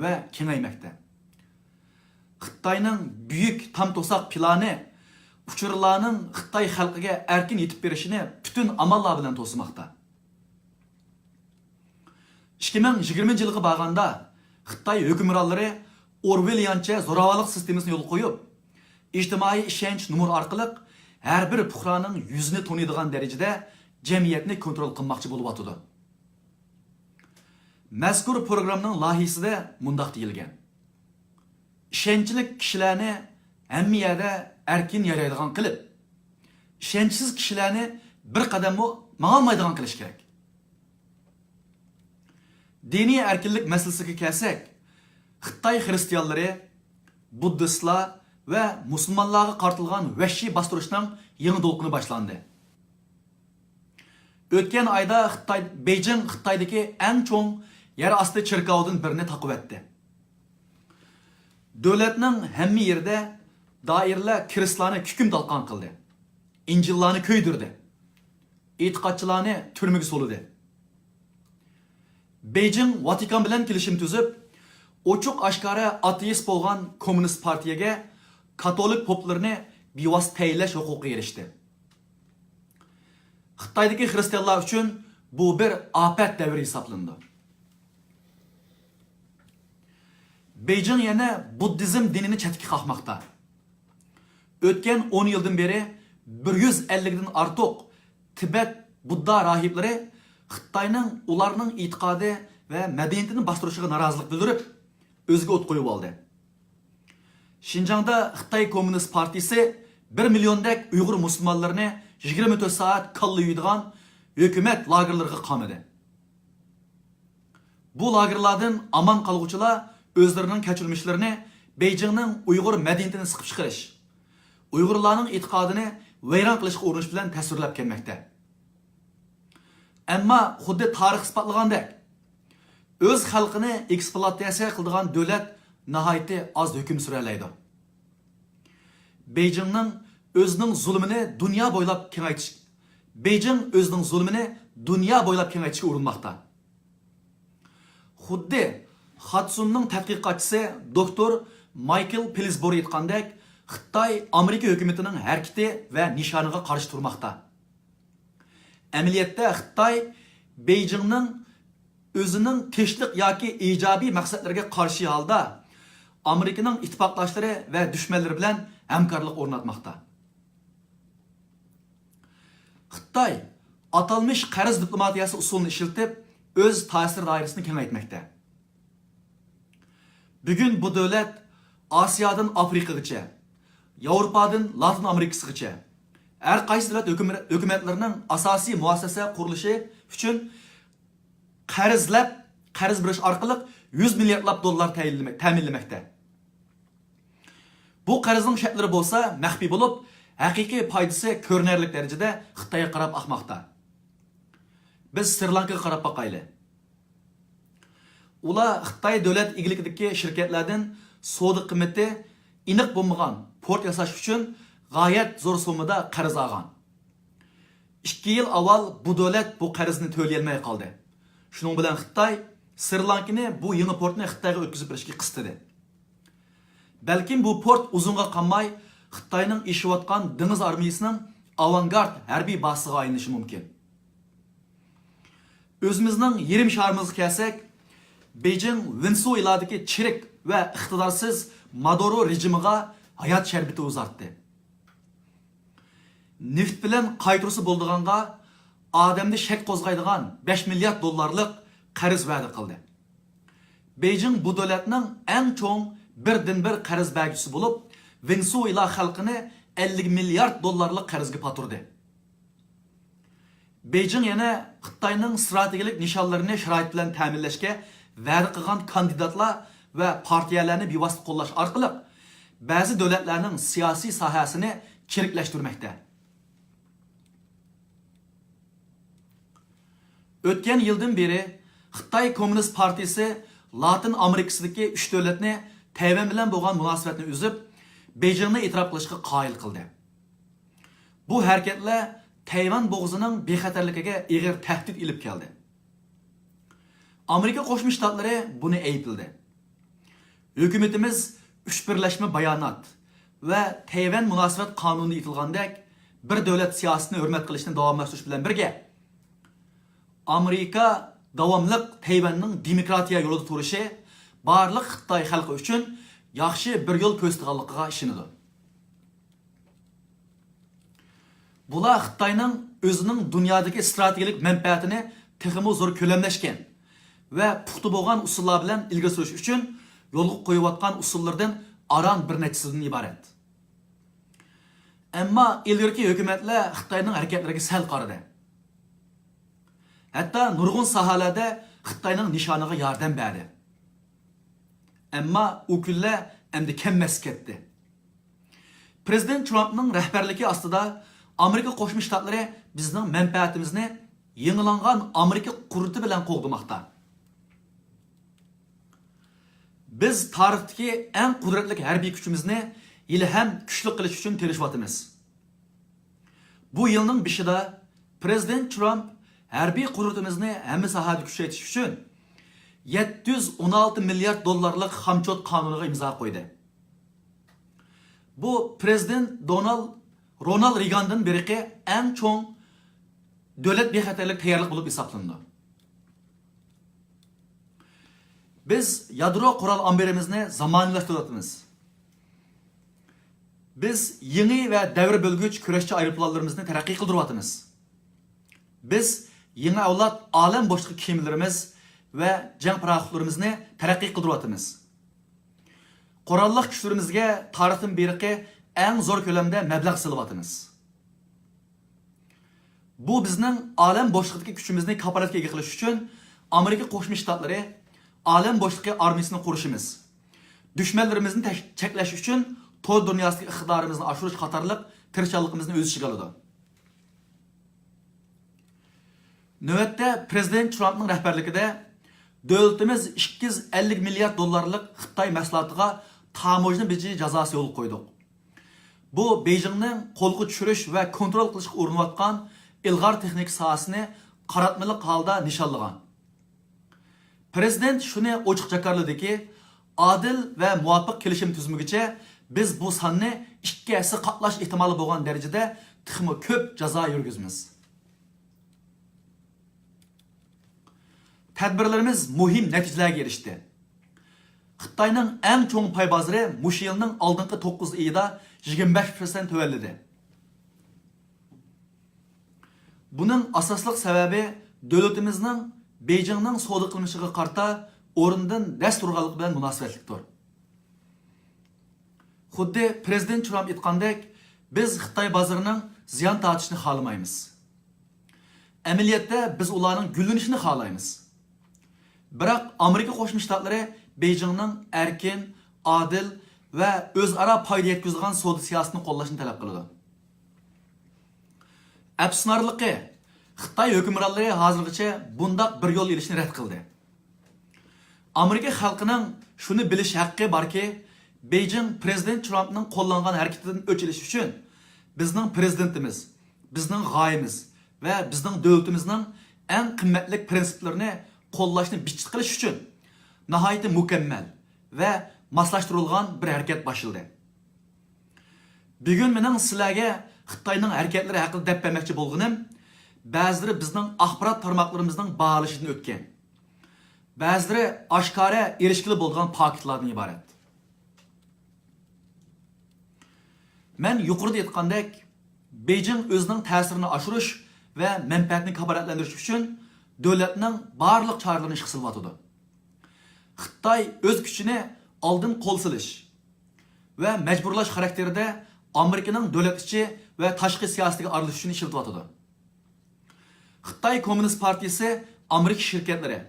ۋە كېڭەيمەكتە. خىتاينىڭ بۈيۈك تام توساق پىلانى ئۇچۇرلارنىڭ خىتاي خەلقىگە ئەركىن يېتىپ بېرىشىنى پۈتۈن ئاماللار بىلەن توسىماقتا. ئىككى مىڭ يىگىرمىنچى يىلغا بارغاندا، خىتاي ھۆكۈمرانلىرى ئورۋېليانچە زوراۋانلىق سىستېمىسىنى يولغا قويۇپ، ئىجتىمائىي ئىشەنچ نومۇرى ئارقىلىق ھەر بىر پۇقرانىڭ يۈزىنى تونۇيدىغان دەرىجىدە جەمئىيەتنى كونترول قىلماقچى بولۇۋاتىدۇ. مەزكۇر پروگراممىنىڭ لايىھىسىدە مۇنداق دېيىلگەن: ئىشەنچلىك كىشىلەرنى ھەممە يەردە ئەركىن يايرايدىغان قىلىپ، ئىشەنچسىز كىشىلەرنى بىر قەدەممۇ ماڭالمايدىغان قىلىش كېرەك. دىنىي ئەركىنلىك مەسىلىسىگە كەلسەك، خىتاي خىرىستىيانلىرى، بۇددىستلار ۋە مۇسۇلمانلارغا قارىتىلغان ۋەھشىي باستۇرۇشنىڭ يېڭى دولقۇنى باشلاندى. ئۆتكەن ئايدا خىتاي، بېيجىڭ خىتايدىكى ئەڭ چوڭ يەر ئاستى چېركاۋىدىن بىرىنى تاقىۋەتتى. دۆلەتنىڭ ھەممە يېرىدە دائىرىلەر كىرىستلارنى كۈكۈم تالقان قىلدى، ئىنجىللارنى كۆيدۈردى، ئېتىقادچىلارنى تۈرمىگە سولىدى. بېيجىڭ ۋاتىكان بىلەن كېلىشىم تۈزۈپ، ئوچۇق ئاشكارا ئاتېئىست بولغان كوممۇنىست پارتىيەگە كاتولىك پوپلىرىنى بىۋاسىتە تەيىنلەش ھوقۇقىغا ئېرىشتى. خىتايدىكى خىرىستىيانلار ئۈچۈن بۇ بىر ئاپەت دەۋرى ھېسابلىنىدۇ. بېيجىڭ يەنە بۇددىزم دىنىنى چەتكە قاقماقتا. ئۆتكەن ئون يىلدىن بېرى بىر يۈز ئەللىكتىن ئارتۇق تىبەت بۇددا راھىبلىرى خىتاينىڭ ئۇلارنىڭ ئېتىقادى ۋە مەدەنىيىتىنى باستۇرۇشىغا نارازىلىق بىلدۈرۈپ، ئۆزىگە ئوت قويۇۋالدى. شىنجاڭدا خىتاي كوممۇنىست پارتىيىسى بىر مىليوندەك ئۇيغۇر مۇسۇلمانلىرىنى يىگىرمە تۆت سائەت كاللا يۇيىدىغان ھۆكۈمەت لاگېرلىرىغا قامىدى. بۇ لاگېرلاردىن ئامان قالغۇچىلار ئۆزلىرىنىڭ كەچۈرمىشلىرىنى بېيجىڭنىڭ ئۇيغۇر مەدەنىيىتىنى سىقىپ چىقىرىش، ئۇيغۇرلارنىڭ ئېتىقادىنى ۋەيران قىلىشقا ئۇرۇنۇش بىلەن تەسۋىرلەپ كەلمەكتە. ئەمما خۇددى تارىخ ئىسپاتلىغاندەك، ئۆز خەلقىنى ئېكسپلۇئاتاتسىيە قىلىدىغان دۆلەت ناھايىتى ئاز ھۆكۈم سۈرەلەيدۇ. بېيجىڭنىڭ ئۆزىنىڭ زۇلۇمىنى دۇنيا بويلاپ كېڭەيتىش، بېيجىڭ ئۆزىنىڭ زۇلۇمىنى دۇنيا بويلاپ كېڭەيتىشكە ئۇرۇنماقتا. خۇددى خاتسۇننىڭ تەتقىقاتچىسى دوكتور مايكل پىلسبور ئېيتقاندەك، خىتاي ئامېرىكا ھۆكۈمىتىنىڭ ھەرىكىتى ۋە نىشانىغا قارشى تۇرماقتا. ئەمەلىيەتتە خىتاي بېيجىڭنىڭ ئۆزىنىڭ تىنچلىق ياكى ئىجابىي مەقسەتلىرىگە قارشى ھالدا ئامېرىكىنىڭ ئىتتىپاقداشلىرى ۋە دۈشمەنلىرى بىلەن ھەمكارلىق ئورناتماقتا. خىتاي ئاتالمىش قەرز دىپلوماتىيەسى ئۇسۇلىنى ئىشلىتىپ، ئۆز تەسىر دائىرىسىنى كېڭەيتمەكتە. بۈگۈن بۇ دۆلەت ئاسىيادىن ئافرىقىغىچە، ياۋروپادىن لاتىن ئامېرىكىسىغىچە ھەر قايسى دۆلەت ھۆكۈم-، ھۆكۈمەتلىرىنىڭ ئاساسىي مۇئەسسەسە قۇرۇلۇشى ئۈچۈن قەرزلەپ، قەرز بېرىش ئارقىلىق يۈز مىلياردلاپ دوللار تەيىنلىمە-، تەمىنلىمەكتە. بۇ قەرزنىڭ شەرتلىرى بولسا مەخپىي بولۇپ، ھەقىقىي پايدىسى كۆرۈنەرلىك دەرىجىدە خىتايغا قاراپ ئاقماقتا. بىز سرى لانكىغا قاراپ باقايلى. ئۇلار خىتاي دۆلەت ئىگىلىكىدىكى شىركەتلەردىن سودا قىممىتى ئېنىق بولمىغان پورت ياساش ئۈچۈن غايەت زور سوممىدا قەرز ئالغان. ئىككى يىل ئاۋۋال بۇ دۆلەت بۇ قەرزنى تۆلىيەلمەي قالدى. شۇنىڭ بىلەن خىتاي سرى لانكىنى بۇ يېڭى پورتنى خىتايغا ئۆتكۈزۈپ بېرىشكە قىستىدى. بەلكىم بۇ پورت ئۇزۇنغا قالماي خىتاينىڭ ئېشىۋاتقان دېڭىز ئارمىيىسىنىڭ ئاۋانگارد ھەربىي بازىسىغا ئايلىنىشى مۇمكىن. ئۆزىمىزنىڭ يېرىم شارىمىزغا كەلسەك، بېيجىڭ ۋېنېسۇېلادىكى چىرىك ۋە ئىقتىدارسىز مادۇرو رېجىمىغا ھايات شەربىتى ئۇزارتتى. نېفىت بىلەن قايتۇرسا بولىدىغانغا ئادەمدە شەك قوزغايدىغان بەش مىليارد دوللارلىق قەرز ۋەدە قىلدى. بېيجىڭ بۇ دۆلەتنىڭ ئەڭ چوڭ بىردىنبىر قەرز بەرگۈچىسى بولۇپ، ۋېنېسۇېلا خەلقىنى ئەللىك مىليارد دوللارلىق قەرزگە پاتۇردى. بېيجىڭ يەنە خىتاينىڭ ئىستراتېگىيەلىك نىشانلىرىنى شارائىت بىلەن تەمىنلەشكە ۋەدە قىلغان كاندىداتلار ۋە پارتىيەلەرنى بىۋاسىتە قوللاش ئارقىلىق بەزى دۆلەتلەرنىڭ سىياسىي ساھەسىنى چىرىكلەشتۈرمەكتە. ئۆتكەن يىلدىن بېرى خىتاي كوممۇنىست پارتىيىسى لاتىن ئامېرىكىسىدىكى ئۈچ دۆلەتنى تەيۋەن بىلەن بولغان مۇناسىۋەتنى ئۈزۈپ، بېيجىڭنى ئېتىراپ قىلىشقا قايىل قىلدى. بۇ ھەرىكەتلەر تەيۋەن بوغۇزىنىڭ بىخەتەرلىكىگە ئېغىر تەھدىت ئېلىپ كەلدى. ئامېرىكا قوشما شتاتلىرى بۇنى ئەيىبلىدى. ھۆكۈمىتىمىز ئۈچ بىرلەشمە بايانات ۋە تەيۋەن مۇناسىۋەت قانۇنىدا ئېيتىلغاندەك، بىر دۆلەت سىياسىتىنى ھۆرمەت قىلىشنى داۋاملاشتۇرۇش بىلەن بىرگە، ئامېرىكا داۋاملىق تەيۋەننىڭ دېموكراتىيە يولىدا تۇرۇشى بارلىق خىتاي خەلقى ئۈچۈن ياخشى بىر يول كۆرسىتىدىغانلىقىغا ئىشىنىدۇ. بۇلار خىتاينىڭ ئۆزىنىڭ دۇنيادىكى ئىستراتېگىيەلىك مەنپەئەتىنى تېخىمۇ زور كۆلەملەشكەن ۋە پۇختا بولغان ئۇسۇللار بىلەن ئىلگىرى سۈرۈش ئۈچۈن يولغا قويۇۋاتقان ئۇسۇللىرىدىن ئاران بىر نەچچىسىدىن ئىبارەت. ئەمما ئىلگىرىكى ھۆكۈمەتلەر خىتاينىڭ ھەرىكەتلىرىگە سەل قارىدى. ھەتتا نۇرغۇن ساھەلەردە خىتاينىڭ نىشانىغا ياردەم بەردى. ئەمما ئۇ كۈنلەر ئەمدى كەممەسكە كەتتى. پرېزىدېنت ترامپنىڭ رەھبەرلىكى ئاستىدا ئامېرىكا قوشما شتاتلىرى بىزنىڭ مەنپەئەتىمىزنى يېڭىلانغان ئامېرىكا قۇدرىتى بىلەن قوغدىماقتا. بىز تارىختىكى ئەڭ قۇدرەتلىك ھەربىي كۈچىمىزنى ھېلىھەم كۈچلۈك قىلىش ئۈچۈن تىرىشىۋاتىمىز. بۇ يىلنىڭ بېشىدا پرېزىدېنت ترامپ ھەربىي قۇدرىتىمىزنى ھەممە ساھەدە كۈچەيتىش ئۈچۈن يەتتە يۈز ئون ئالتە مىليارد دوللارلىق خامچوت قانۇنىغا ئىمزا قويدى. بۇ پرېزىدېنت دونالد، رونالد رېيگاندىن بېرىقى ئەڭ چوڭ دۆلەت بىخەتەرلىك تەييارلىق بولۇپ ھېسابلىنىدۇ. بىز يادرو قورال ئامبىرىمىزنى زامانىۋىلاشتۇرۇۋاتىمىز. بىز يېڭى ۋە دەۋر بۆلگۈچ كۈرەشچى ئايروپىلانلىرىمىزنى تەرەققىي قىلدۇرۇۋاتىمىز. بىز يېڭى ئەۋلاد ئالەم بوشلۇقى كېمىلىرىمىز ۋە جەڭ پاراخوتلىرىمىزنى تەرەققىي قىلدۇرۇۋاتىمىز. قوراللىق كۈچلىرىمىزگە تارىختىن بېرىقى ئەڭ زور كۆلەمدە مەبلەغ سېلىۋاتىمىز. بۇ بىزنىڭ ئالەم بوشلۇقىدىكى كۈچىمىزنى كاپالەتكە ئىگە قىلىش ئۈچۈن ئامېرىكا قوشما شتاتلىرى ئالەم بوشلۇقى ئارمىيىسىنى قۇرۇشىمىز، دۈشمەنلىرىمىزنى تەش-، چەكلەش ئۈچۈن تور دۇنياسىدىكى ئىقتىدارىمىزنى ئاشۇرۇش قاتارلىق تىرىشچانلىقىمىزنى ئۆز ئىچىگە ئالىدۇ. نۆۋەتتە پرېزىدېنت ترامپنىڭ رەھبەرلىكىدە دۆلىتىمىز ئىككى يۈز ئەللىك مىليارد دوللارلىق خىتاي مەھسۇلاتىغا تاموژنا بېجى جازاسى يولغا قويدۇق. بۇ بېيجىڭنىڭ قولغا چۈشۈرۈش ۋە كونترول قىلىشقا ئۇرۇنۇۋاتقان ئىلغار تېخنىكا ساھەسىنى قاراتمىلىق ھالدا نىشانلىغان. پرېزىدېنت شۇنى ئوچۇق جاكارلىدىكى، ئادىل ۋە مۇۋاپىق كېلىشىم تۈزمىگۈچە بىز بۇ ساننى ئىككى ھەسسە قاتلاش ئېھتىمالى بولغان دەرىجىدە تېخىمۇ كۆپ جازا يۈرگۈزىمىز. تەدبىرلىرىمىز مۇھىم نەتىجىلەرگە ئېرىشتى. خىتاينىڭ ئەڭ چوڭ پاي بازىرى مۇشۇ يىلنىڭ ئالدىنقى توققۇز ئېيىدا يىگىرمە بەش پىرسەنت تۆۋەنلىدى. بۇنىڭ ئاساسلىق سەۋەبى دۆلىتىمىزنىڭ بېيجىڭنىڭ سودا قىلمىشىغا قارىتا ئورنىدىن دەس تۇرغانلىقى بىلەن مۇناسىۋەتلىكتۇر. خۇددى پرېزىدېنت ترامپ ئېيتقاندەك، بىز خىتاي بازىرىنىڭ زىيان تارتىشىنى خالىمايمىز. ئەمەلىيەتتە بىز ئۇلارنىڭ گۈللىنىشىنى خالايمىز. بىراق ئامېرىكا قوشما شتاتلىرى بېيجىڭنىڭ ئەركىن، ئادىل ۋە ئۆزئارا پايدا يەتكۈزىدىغان سودا سىياسىتىنى قوللاشنى تەلەپ قىلىدۇ. ئەپسۇسلىنارلىقى، خىتاي ھۆكۈمرانلىرى ھازىرغىچە بۇنداق بىر يول ئېلىشنى رەت قىلدى. ئامېرىكا خەلقىنىڭ شۇنى بىلىش ھەققى باركى، بېيجىڭ پرېزىدېنت ترامپنىڭ قوللانغان ھەرىكىتىدىن ئۆچ ئېلىش ئۈچۈن بىزنىڭ پرېزىدېنتىمىز، بىزنىڭ غايىمىز ۋە بىزنىڭ دۆلىتىمىزنىڭ ئەڭ قىممەتلىك پىرىنسىپلىرىنى قوللاشنى بىتچىت قىلىش ئۈچۈن ناھايىتى مۇكەممەل ۋە ماسلاشتۇرۇلغان بىر ھەرىكەت باشلىدى. بۈگۈن مېنىڭ سىلەرگە خىتاينىڭ ھەرىكەتلىرى ھەققىدە دەپ بەرمەكچى بولغىنىم، بەزىلىرى بىزنىڭ ئاخبارات تارماقلىرىمىزنىڭ باھالىشىدىن ئۆتكەن، بەزىلىرى ئاشكارا ئېرىشكىلى بولىدىغان پاكىتلاردىن ئىبارەت. مەن يۇقىرىدا ئېيتقاندەك، بېيجىڭ ئۆزىنىڭ تەسىرىنى ئاشۇرۇش ۋە مەنپەئەتىنى كاپالەتلەندۈرۈش ئۈچۈن دۆلەتنىڭ بارلىق چارىلىرىنى ئىشقا سېلىۋاتىدۇ. خىتاي ئۆز كۈچىنى ئالدىن قول سېلىش ۋە مەجبۇرلاش خاراكتېرىدە ئامېرىكىنىڭ دۆلەت ئىچى ۋە تاشقى سىياسىتىگە ئارىلىشىش ئۈچۈن ئىشلىتىۋاتىدۇ. خىتاي كوممۇنىست پارتىيىسى ئامېرىكا شىركەتلىرى،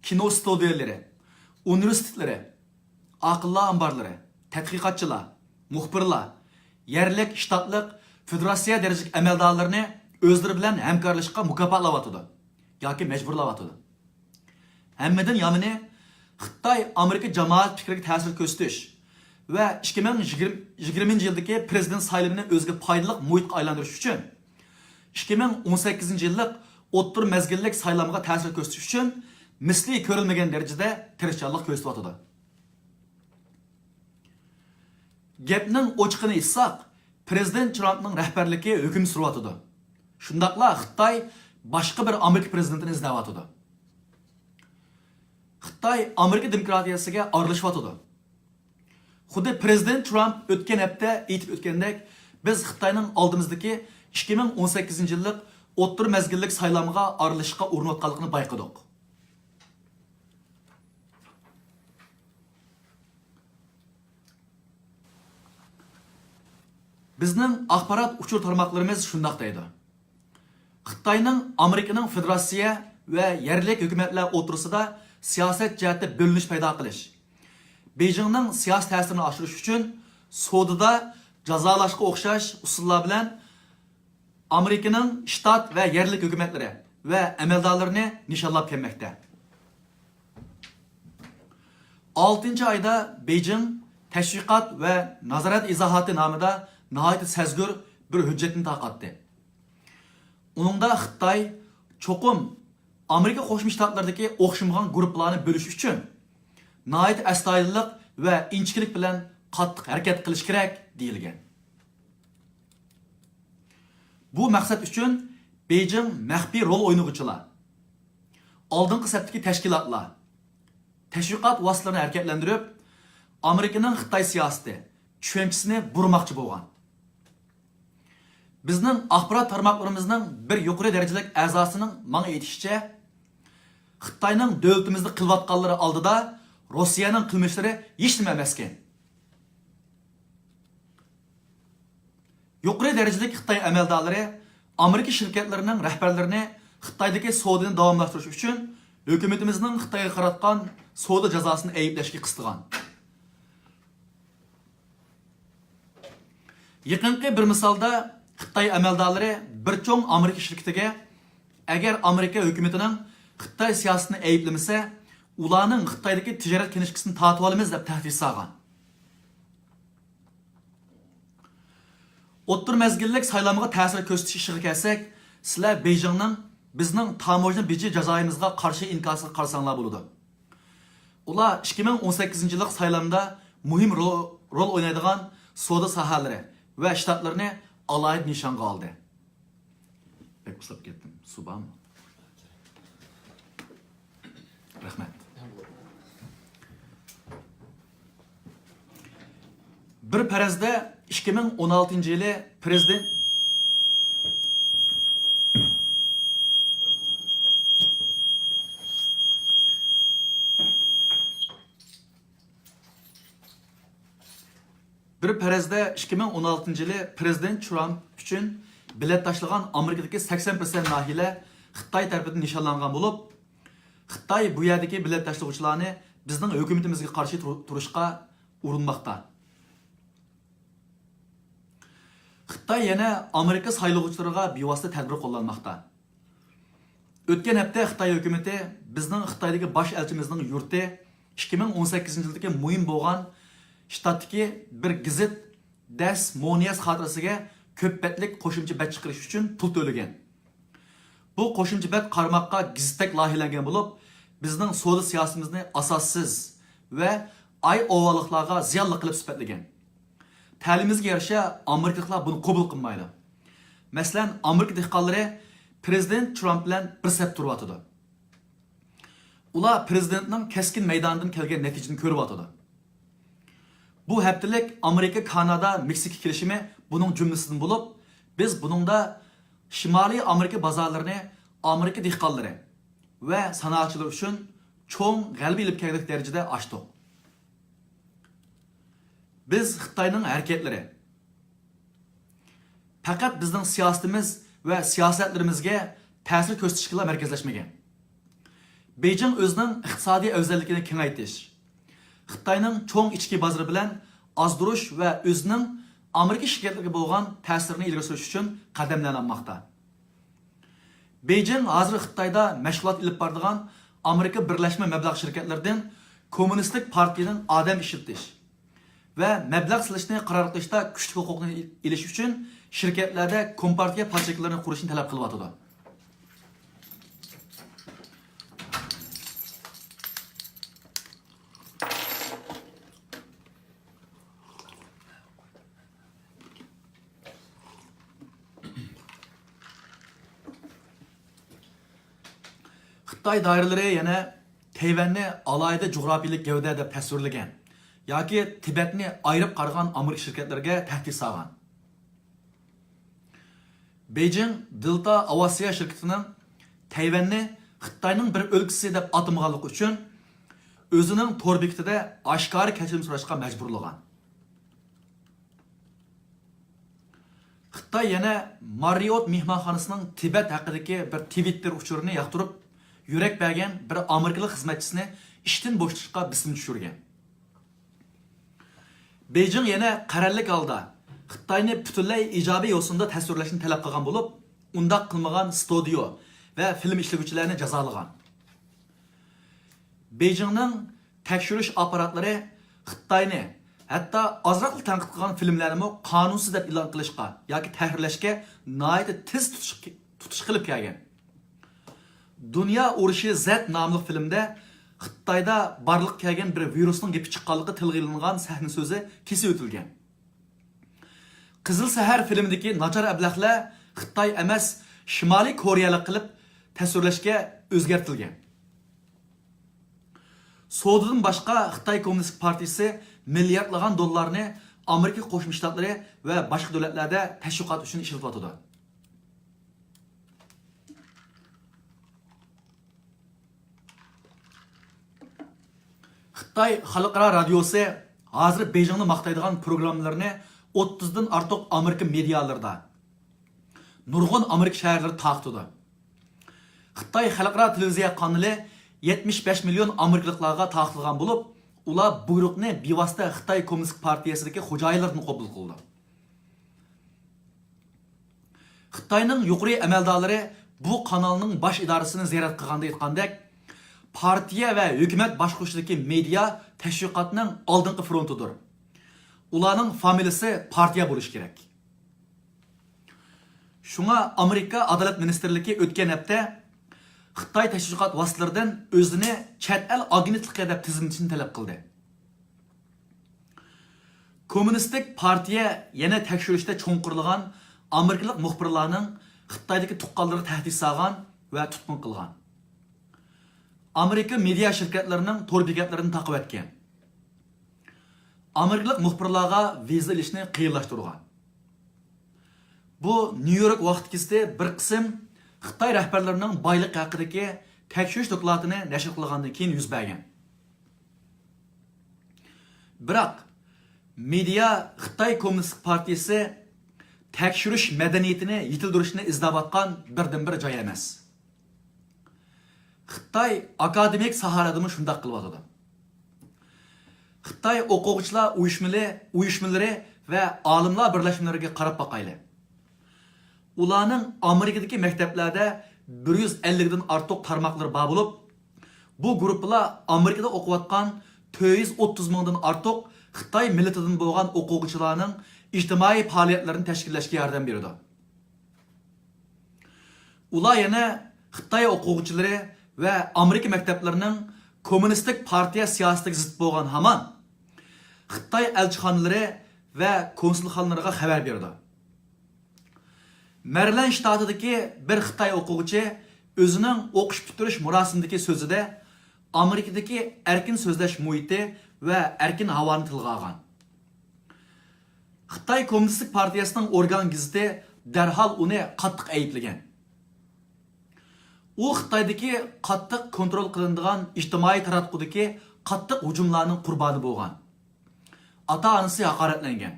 كىنو ستۇدىيەلىرى، ئۇنىۋېرسىتېتلىرى، ئاقىللار ئامبارلىرى، تەتقىقاتچىلار، مۇخبىرلار، يەرلىك، شتاتلىق، فېدېراتسىيە دەرىجىلىك ئەمەلدارلىرىنى ئۆزلىرى بىلەن ھەمكارلىشىشقا مۇكاپاتلاۋاتىدۇ ياكى مەجبۇرلاۋاتىدۇ. ھەممىدىن يامىنى، خىتاي ئامېرىكا جامائەت پىكرىگە تەسىر كۆرسىتىش ۋە ئىككى مىڭ يىگىرمە يىلدىكى پرېزىدېنت سايلىمىنى ئۆزىگە پايدىلىق مۇھىتقا ئايلاندۇرۇش ئۈچۈن، ئىككى مىڭ ئون سەككىزىنچى يىللىق ئوتتۇرا مەزگىللىك سايلامغا تەسىر كۆرسىتىش ئۈچۈن مىسلى كۆرۈلمىگەن دەرىجىدە تىرىشچانلىق كۆرسىتىۋاتىدۇ. گەپنىڭ ئوچۇقىنى ئېيتساق، پرېزىدېنت ترامپنىڭ رەھبەرلىكى ھۆكۈم سۈرۈۋاتىدۇ. شۇنداقلا خىتاي باشقا بىر ئامېرىكا پرېزىدېنتىنى ئىزدەۋاتىدۇ. خىتاي ئامېرىكا دېموكراتىيەسىگە ئارىلىشىۋاتىدۇ. خۇددى پرېزىدېنت ترامپ ئۆتكەن ھەپتە ئېيتىپ ئۆتكەندەك، بىز خىتاينىڭ ئالدىمىزدىكى ئىككى مىڭ ئون سەككىزىنچى يىللىق ئوتتۇرا مەزگىللىك سايلامغا ئارىلىشىشقا ئۇرۇنۇۋاتقانلىقىنى بايقىدۇق. بىزنىڭ ئاخبارات ئۇچۇر تارماقلىرىمىز شۇنداق دەيدۇ. خىتاينىڭ ئامېرىكىنىڭ فېدېراتسىيە ۋە يەرلىك ھۆكۈمەتلەر ئوتتۇرىسىدا سىياسەت جەھەتتە بۆلۈنۈش پەيدا قىلىش، بېيجىڭنىڭ سىياسىي تەسىرىنى ئاشۇرۇش ئۈچۈن سودىدا جازالاشقا ئوخشاش ئۇسۇللار بىلەن ئامېرىكىنىڭ شتات ۋە يەرلىك ھۆكۈمەتلىرى ۋە ئەمەلدارلىرىنى نىشانلاپ كەلمەكتە. ئالتىنچى ئايدا بېيجىڭ تەشۋىقات ۋە نازارەت ئىزاھاتى نامىدا ناھايىتى سەزگۈر بىر ھۆججەتنى تارقاتتى. ئۇنىڭدا خىتاي چوقۇم ئامېرىكا قوشما شتاتلىرىدىكى ئوخشىمىغان گۇرۇپپىلارنى بۆلۈش ئۈچۈن ناھايىتى ئەستايىدىللىق ۋە ئىنچىكىلىك بىلەن قاتتىق ھەرىكەت قىلىشى كېرەك، دېيىلگەن. بۇ مەقسەت ئۈچۈن بېيجىڭ مەخپىي رول ئوينىغۇچىلار، ئالدىنقى سەپتىكى تەشكىلاتلار، تەشۋىقات ۋاسىتىلىرىنى ھەرىكەتلەندۈرۈپ، ئامېرىكىنىڭ خىتاي سىياسىتى، چۈشەنچىسىنى بۇرىماقچى بولغان. بىزنىڭ ئاخبارات تارماقلىرىمىزنىڭ بىر يۇقىرى دەرىجىلىك ئەزاسىنىڭ ماڭا ئېيتىشىچە، خىتاينىڭ دۆلىتىمىزدە قىلىۋاتقانلىرى ئالدىدا روسىيەنىڭ قىلمىشلىرى ھېچنېمە ئەمەسكەن. يۇقىرى دەرىجىلىك خىتاي ئەمەلدارلىرى ئامېرىكا شىركەتلىرىنىڭ رەھبەرلىرىنى خىتايدىكى سودىنى داۋاملاشتۇرۇش ئۈچۈن ھۆكۈمىتىمىزنىڭ خىتايغا قاراتقان سودا جازاسىنى ئەيىبلەشكە قىستىغان. يېقىنقى بىر مىسالدا خىتاي ئەمەلدارلىرى بىر چوڭ ئامېرىكا شىركىتىگە، ئەگەر ئامېرىكا ھۆكۈمىتىنىڭ خىتاي سىياسىتىنى ئەيىبلىمىسە، ئۇلارنىڭ خىتايدىكى تىجارەت كىنىشكىسىنى تارتىۋالىمىز، دەپ تەھدىت سالغان. ئوتتۇرا مەزگىللىك سايلامغا تەسىر كۆرسىتىش ئىشىغا كەلسەك، سىلەر بېيجىڭنىڭ بىزنىڭ تاموژنا بېجى جازايىمىزغا قارشى ئىنكاسىغا قارىساڭلار بولىدۇ. ئۇلار ئىككى مىڭ ئون سەككىزىنچى يىللىق سايلامدا مۇھىم رو-، رول ئوينايدىغان سودا ساھەلىرى ۋە شتاتلىرىنى ئالاھىدە نىشانغا ئالدى. بەك ئۇسساپ كەتتىم. سۇ بارمۇ؟ رەھمەت. بىر پەرەزدە، ئىككى مىڭ ئون ئالتىنچى يىلى پرېزىدېنت، بىر پەرەزدە، ئىككى مىڭ ئون ئالتىنچى يىلى پرېزىدېنت ترامپ ئۈچۈن بېلەت تاشلىغان ئامېرىكىدىكى سەكسەن پىرسەنت ناھىيەلەر خىتاي تەرىپىدىن نىشانلانغان بولۇپ، خىتاي بۇ يەردىكى بېلەت تاشلىغۇچىلارنى بىزنىڭ ھۆكۈمىتىمىزگە قارشى تۇر-، تۇرۇشقا ئۇرۇنماقتا. خىتاي يەنە ئامېرىكا سايلىغۇچىلىرىغا بىۋاسىتە تەدبىر قوللانماقتا. ئۆتكەن ھەپتە خىتاي ھۆكۈمىتى بىزنىڭ خىتايدىكى باش ئەلچىمىزنىڭ يۇرتى ئىككى مىڭ ئون سەككىزىنچى يىلدىكى مۇھىم بولغان شتاتتىكى بىر گېزىت دەس مونيەس خاتىرىسىگە كۆپ بەتلىك قوشۇمچە بەت چىقىرىش ئۈچۈن پۇل تۆلىگەن. بۇ قوشۇمچە بەت قارىماققا گېزىتتەك لايىھەلەنگەن بولۇپ، بىزنىڭ سودا سىياسىتىمىزنى ئاساسسىز ۋە ئاي ئوۋالىقلارغا زىيانلىق قىلىپ سۈپەتلىگەن. تەلىيىمىزگە يارىشا، ئامېرىكىلىقلار بۇنى قوبۇل قىلمايدۇ. مەسىلەن، ئامېرىكا دېھقانلىرى پرېزىدېنت ترامپ بىلەن بىر سەپ تۇرۇۋاتىدۇ. ئۇلار پرېزىدېنتنىڭ كەسكىن مەيدانىدىن كەلگەن نەتىجىنى كۆرۈۋاتىدۇ. بۇ ھەپتىلىك ئامېرىكا-كانادا-مېكسىكا كېلىشىمى بۇنىڭ جۈملىسىدىن بولۇپ، بىز بۇنىڭدا شىمالىي ئامېرىكا بازارلىرىنى ئامېرىكا دېھقانلىرى ۋە سانائەتچىلىرى ئۈچۈن چوڭ غەلىبە ئېلىپ كەلگۈدەك دەرىجىدە ئاچتۇق. بىز خىتاينىڭ ھەرىكەتلىرى، پەقەت بىزنىڭ سىياسىتىمىز ۋە سىياسەتلىرىمىزگە تەسىر كۆرسىتىشكىلا مەركەزلەشمىگەن. بېيجىڭ ئۆزىنىڭ ئىقتىسادىي ئەۋزەللىكىنى كېڭەيتىش، خىتاينىڭ چوڭ ئىچكى بازىرى بىلەن ئازدۇرۇش ۋە ئۆزىنىڭ ئامېرىكا شىركەتلىرىگە بولغان تەسىرىنى ئىلگىرى سۈرۈش ئۈچۈن قەدەملەرنى ئالماقتا. بېيجىڭ ھازىر خىتايدا مەشغۇلات ئېلىپ بارىدىغان ئامېرىكا بىرلەشمە مەبلەغ شىركەتلىرىدىن كوممۇنىستىك پارتىيىنىڭ ئادەم ئىشلىتىش ۋە مەبلەغ سېلىشنى قارار قىلىشتا كۈچلۈك ھوقۇقنى ئېلىش ئۈچۈن شىركەتلەردە كومپارتىيە پاچېكلىرىنى قۇرۇشنى تەلەپ قىلىۋاتىدۇ. خىتاي دائىرىلىرى يەنە تەيۋەننى ئالاھىدە جۇغراپىيىلىك گەۋدە دەپ تەسۋىرلىگەن ياكى تىبەتنى ئايرىپ قارىغان ئامېرىكا شىركەتلىرىگە تەھدىت سالغان. بېيجىڭ دېلتا ئاۋىئاتسىيە شىركىتىنىڭ تەيۋەننى خىتاينىڭ بىر ئۆلكىسى دەپ ئاتىمىغانلىقى ئۈچۈن ئۆزىنىڭ تور بېكىتىدە ئاشكارا كەچۈرۈم سوراشقا مەجبۇرلىغان. خىتاي يەنە ماررىئوت مېھمانخانىسىنىڭ تىبەت ھەققىدىكى بىر تىۋىتتېر ئۇچۇرىنى ياقتۇرۇپ، يۈرەك بەرگەن بىر ئامېرىكىلىق خىزمەتچىسىنى ئىشتىن بوشىتىشقا بېسىم چۈشۈرگەن. بېيجىڭ يەنە قەرەللىك ھالدا خىتاينى پۈتۈنلەي ئىجابىي يوسۇندا تەسۋىرلەشنى تەلەپ قىلغان بولۇپ، ئۇنداق قىلمىغان ستۇدىيو ۋە فىلىم ئىشلىگۈچىلەرنى جازالىغان. بېيجىڭنىڭ تەكشۈرۈش ئاپپاراتلىرى خىتاينى، ھەتتا ئازراقلا تەنقىد قىلغان فىلىملەرنىمۇ قانۇنسىز دەپ ئېلان قىلىشقا ياكى تەھرىرلەشكە ناھايىتى تېز تۇتۇش، تۇتۇش قىلىپ كەلگەن. دۇنيا ئۇرۇشى زەت ناملىق فىلىمدە خىتايدا بارلىققا كەلگەن بىر ۋىرۇسنىڭ گېپى چىققانلىقى تىلغا ئېلىنغان سەھنە سۆزى كېسىۋېتىلگەن. قىزىل سەھەر فىلىمىدىكى ناچار ئەبلەخلەر خىتاي ئەمەس، شىمالىي كورېيەلىك قىلىپ تەسۋىرلەشكە ئۆزگەرتىلگەن. سودىدىن باشقا، خىتاي كوممۇنىستىك پارتىيىسى مىلياردلىغان دوللارنى ئامېرىكا قوشما شتاتلىرى ۋە باشقا دۆلەتلەردە تەشۋىقات ئۈچۈن ئىشلىتىۋاتىدۇ. خىتاي خەلقئارا رادىيوسى ھازىر بېيجىڭنى ماختايدىغان پروگراممىلىرىنى ئوتتۇزدىن ئارتۇق ئامېرىكا مېدىيالىرىدا، نۇرغۇن ئامېرىكا شەھەرلىرىدە تارقىتىدۇ. خىتاي خەلقئارا تېلېۋىزىيە قانىلى يەتمىش بەش مىليون ئامېرىكىلىقلارغا تارقىتىلغان بولۇپ، ئۇلار بۇيرۇقنى بىۋاسىتە خىتاي كوممۇنىستىك پارتىيىسىدىكى خوجايىنلىرىدىن قوبۇل قىلىدۇ. خىتاينىڭ يۇقىرى ئەمەلدارلىرى بۇ قانالنىڭ باش ئىدارىسىنى زىيارەت قىلغاندا ئېيتقاندەك، پارتىيە ۋە ھۆكۈمەت باشقۇرۇشىدىكى مېدىيا تەشۋىقاتنىڭ ئالدىنقى فرونتىدۇر. ئۇلارنىڭ فامىلىسى پارتىيە بولۇشى كېرەك. شۇڭا ئامېرىكا ئادالەت مىنىستىرلىكى ئۆتكەن ھەپتە خىتاي تەشۋىقات ۋاسىتىلىرىدىن ئۆزىنى چەت ئەل ئاگېنتلىقى دەپ تىزىملىتىشنى تەلەپ قىلدى. كوممۇنىستىك پارتىيە يەنە تەكشۈرۈشتە چوڭقۇرلىغان ئامېرىكىلىق مۇخبىرلارنىڭ خىتايدىكى تۇغقانلىرىغا تەھدىت سالغان ۋە تۇتقۇن قىلغان. ئامېرىكا مېدىيا شىركەتلىرىنىڭ تور بېكەتلىرىنى تاقىۋەتكەن. ئامېرىكىلىق مۇخبىرلارغا ۋىزا ئېلىشنى قىيىنلاشتۇرغان. بۇ نيۇ يورك ۋاقىت گېزىتى بىر قىسىم خىتاي رەھبەرلىرىنىڭ بايلىقى ھەققىدىكى تەكشۈرۈش دوكلاتىنى نەشر قىلغاندىن كېيىن يۈز بەرگەن. بىراق، مېدىيا خىتاي كوممۇنىستىك پارتىيىسى تەكشۈرۈش مەدەنىيىتىنى يېتىلدۈرۈشنى ئىزدەۋاتقان بىردىنبىر جاي ئەمەس. خىتاي ئاكادېمىك ساھەلەردىمۇ شۇنداق قىلىۋاتىدۇ. خىتاي ئوقۇغۇچىلار ئۇيۇشمىلى-، ئۇيۇشمىلىرى ۋە ئالىملار بىرلەشمىلىرىگە قاراپ باقايلى. ئۇلارنىڭ ئامېرىكىدىكى مەكتەپلەردە بىر يۈز ئەللىكتىن ئارتۇق تارماقلىرى بار بولۇپ، بۇ گۇرۇپپىلار ئامېرىكىدا ئوقۇۋاتقان تۆت يۈز ئوتتۇز مىڭدىن ئارتۇق خىتاي مىللىتىدىن بولغان ئوقۇغۇچىلارنىڭ ئىجتىمائىي پائالىيەتلىرىنى تەشكىللەشكە ياردەم بېرىدۇ. ئۇلار يەنە خىتاي ئوقۇغۇچىلىرى ۋە ئامېرىكا مەكتەپلىرىنىڭ كوممۇنىستىك پارتىيە سىياسىتىگە زىت بولغان ھامان خىتاي ئەلچىخانىلىرى ۋە كونسۇلخانىلىرىغا خەۋەر بېرىدۇ. مەرىلەند شتاتىدىكى بىر خىتاي ئوقۇغۇچى ئۆزىنىڭ ئوقۇش پۈتتۈرۈش مۇراسىمىدىكى سۆزىدە ئامېرىكىدىكى ئەركىن سۆزلەش مۇھىتى ۋە ئەركىن ھاۋانى تىلغا ئالغان. خىتاي كوممۇنىستىك پارتىيەسىنىڭ ئورگان گېزىتى دەرھال ئۇنى قاتتىق ئەيىبلىگەن. ئۇ خىتايدىكى قاتتىق كونترول قىلىنىدىغان ئىجتىمائىي تاراتقۇدىكى قاتتىق ھۇجۇملارنىڭ قۇربانى بولغان. ئاتا-ئانىسى ھاقارەتلەنگەن.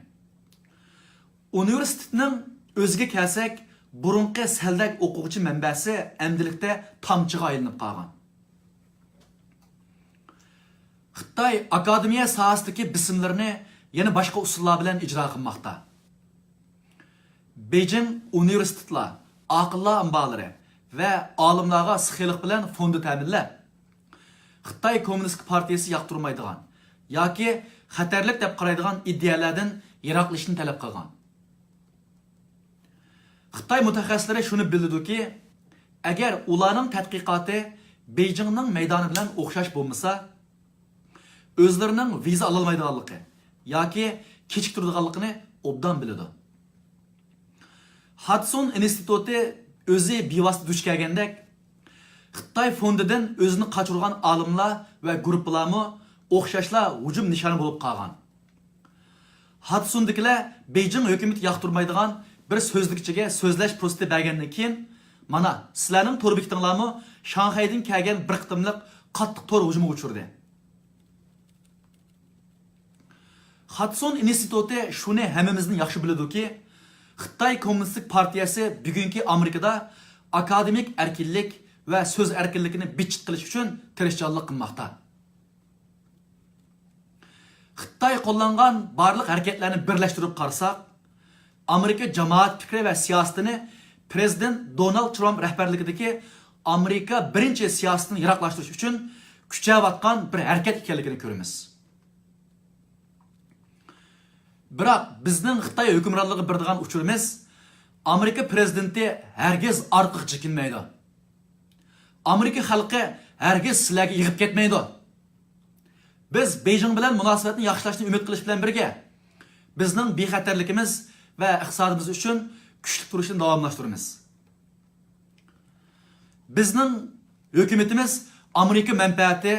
ئۇنىۋېرسىتېتنىڭ ئۆزىگە كەلسەك، بۇرۇنقى سەلدەك ئوقۇغۇچى مەنبەسى ئەمدىلىكتە تامچىغا ئايلىنىپ قالغان. خىتاي ئاكادېمىيە ساھەسىدىكى بېسىملىرىنى يەنە باشقا ئۇسۇللار بىلەن ئىجرا قىلماقتا. بېيجىڭ ئۇنىۋېرسىتېتلار، ئاقىللار ئامبارلىرى ۋە ئالىملارغا سېخىيلىق بىلەن فوندى تەمىنلەپ، خىتاي كوممۇنىستىك پارتىيىسى ياقتۇرمايدىغان ياكى خەتەرلىك دەپ قارايدىغان ئىدىيەلەردىن يىراقلىشىشنى تەلەپ قىلغان. خىتاي مۇتەخەسسىسلىرى شۇنى بىلىدۇكى، ئەگەر ئۇلارنىڭ تەتقىقاتى بېيجىڭنىڭ مەيدانى بىلەن ئوخشاش بولمىسا، ئۆزلىرىنىڭ ۋىزا ئالالمايدىغانلىقى ياكى كېچىكتۈرىدىغانلىقىنى ئوبدان بىلىدۇ. خادسون ئىنستىتۇتى ئۆزى بىۋاسىتە دۇچ كەلگەندەك، خىتاي فوندىدىن ئۆزىنى قاچۇرغان ئالىملار ۋە گۇرۇپپىلارمۇ ئوخشاشلا ھۇجۇم نىشانى بولۇپ قالغان. خادسوندىكىلەر بېيجىڭ ھۆكۈمىتى ياقتۇرمايدىغان بىر سۆزلۈكچىگە سۆزلەش پۇرسىتى بەرگەندىن كېيىن، مانا، سىلەرنىڭ تور بېكىتىڭلارمۇ شاڭخەيدىن كەلگەن بىر قېتىملىق قاتتىق تور ھۇجۇمىغا ئۇچرىدى. خادسون ئىنستىتۇتى شۇنى ھەممىمىزدىن ياخشى بىلىدۇكى، خىتاي كوممۇنىستىك پارتىيەسى بۈگۈنكى ئامېرىكىدا ئاكادېمىك ئەركىنلىك ۋە سۆز ئەركىنلىكىنى بىتچىت قىلىش ئۈچۈن تىرىشچانلىق قىلماقتا. خىتاي قوللانغان بارلىق ھەرىكەتلەرنى بىرلەشتۈرۈپ قارىساق، ئامېرىكا جامائەت پىكرى ۋە سىياسىتىنى پىرېزىدېنت دونالد ترامپ رەھبەرلىكىدىكى ئامېرىكا بىرىنچى سىياسىتىنى يىراقلاشتۇرۇش ئۈچۈن كۈچەۋاتقان بىر ھەرىكەت ئىكەنلىكىنى كۆرىمىز. بىراق بىزنىڭ خىتاي ھۆكۈمرانلىقىغا بېرىدىغان ئۇچۇرىمىز، ئامېرىكا پىرېزىدېنتى ھەرگىز ئارقىغا چېكىنمەيدۇ. ئامېرىكا خەلقى ھەرگىز سىلەرگە يىغىپ كەتمەيدۇ. بىز بېيجىڭ بىلەن مۇناسىۋەتنى ياخشىلاشنى ئۈمىد قىلىش بىلەن بىرگە، بىزنىڭ بىخەتەرلىكىمىز ۋە ئىقتىسادىمىز ئۈچۈن كۈچلۈك تۇرۇشنى داۋاملاشتۇرىمىز. بىزنىڭ ھۆكۈمىتىمىز ئامېرىكا مەنپەئەتى،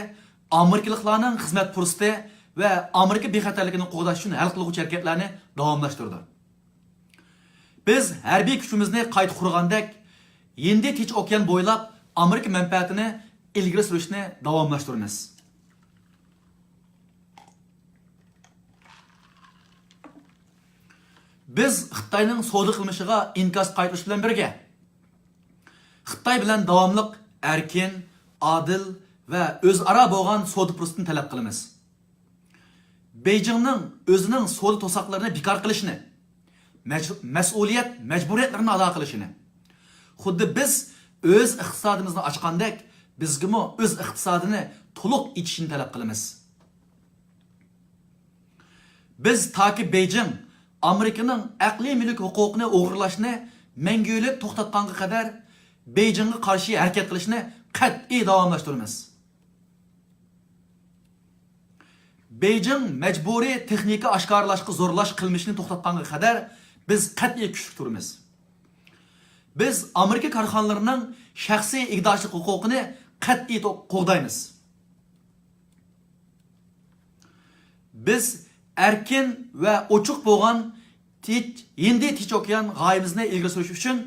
ئامېرىكىلىقلارنىڭ خىزمەت پۇرسىتى ۋە ئامېرىكا بىخەتەرلىكىنى قوغداش ئۈچۈن ھەل قىلغۇچى ھەرىكەتلەرنى داۋاملاشتۇرىدۇ. بىز ھەربىي كۈچىمىزنى قايتا قۇرغاندەك، ھىندى تىنچ ئوكيان بويلاپ ئامېرىكا مەنپەئەتىنى ئىلگىرى سۈرۈشنى داۋاملاشتۇرىمىز. بىز خىتاينىڭ سودا قىلمىشىغا ئىنكاس قايتۇرۇش بىلەن بىرگە، خىتاي بىلەن داۋاملىق ئەركىن، ئادىل ۋە ئۆزئارا بولغان سودا پۇرسىتىنى تەلەپ قىلىمىز. بېيجىڭنىڭ ئۆزىنىڭ سودا توساقلىرىنى بىكار قىلىشىنى، مەج-، مەسئۇلىيەت، مەجبۇرىيەتلىرىنى ئادا قىلىشىنى، خۇددى بىز ئۆز ئىقتىسادىمىزنى ئاچقاندەك، بىزگىمۇ ئۆز ئىقتىسادىنى تولۇق ئېچىشىنى تەلەپ قىلىمىز. بىز تاكى بېيجىڭ ئامېرىكىنىڭ ئەقلىي مۈلۈك ھوقۇقىنى ئوغرىلاشنى مەڭگۈلۈك توختاتقانغا قەدەر، بېيجىڭغا قارشى ھەرىكەت قىلىشنى قەتئىي داۋاملاشتۇرىمىز. بېيجىڭ مەجبۇرىي تېخنىكا ئاشكارىلاشقا زورلاش قىلمىشىنى توختاتقانغا قەدەر، بىز قەتئىي كۈچلۈك تۇرىمىز. بىز ئامېرىكا كارخانىلىرىنىڭ شەخسىي ئىگىدارچىلىق ھوقۇقىنى قەتئىي تو-، قوغدايمىز. بىز ئەركىن ۋە ئوچۇق بولغان تىنچ، ھىندى تىنچ ئوكيان غايىمىزنى ئىلگىرى سۈرۈش ئۈچۈن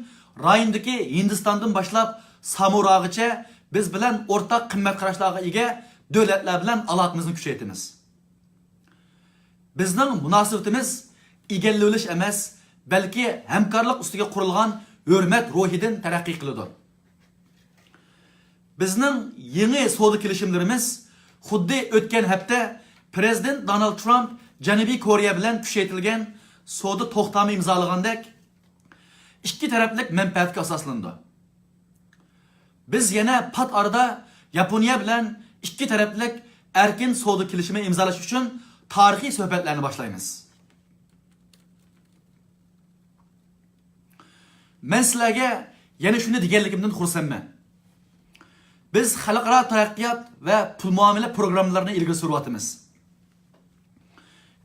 رايوندىكى ھىندىستاندىن باشلاپ سامۇراغىچە بىز بىلەن ئورتاق قىممەت قاراشلارغا ئىگە دۆلەتلەر بىلەن ئالاقىمىزنى كۈچەيتىمىز. بىزنىڭ مۇناسىۋىتىمىز ئىگىلىۋېلىش ئەمەس، بەلكى ھەمكارلىق ئۈستىگە قۇرۇلغان ھۆرمەت روھىدىن تەرەققىي قىلىدۇ. بىزنىڭ يېڭى سودا كېلىشىملىرىمىز خۇددى ئۆتكەن ھەپتە پىرېزىدېنت دونالد ترامپ جەنۇبىي كورېيە بىلەن كۈچەيتىلگەن سودا توختامى ئىمزالىغاندەك، ئىككى تەرەپلىك مەنپەئەتكە ئاساسلىنىدۇ. بىز يەنە پات ئارىدا ياپونىيە بىلەن ئىككى تەرەپلىك ئەركىن سودا كېلىشىمى ئىمزالاش ئۈچۈن تارىخىي سۆھبەتلەرنى باشلايمىز. مەن سىلەرگە يەنە شۇنى دېگەنلىكىمدىن خۇرسەنمەن. بىز خەلقئارا تەرەققىيات ۋە پۇل مۇئامىلە پروگراممىلىرىنى ئىلگىرى سۈرۈۋاتىمىز.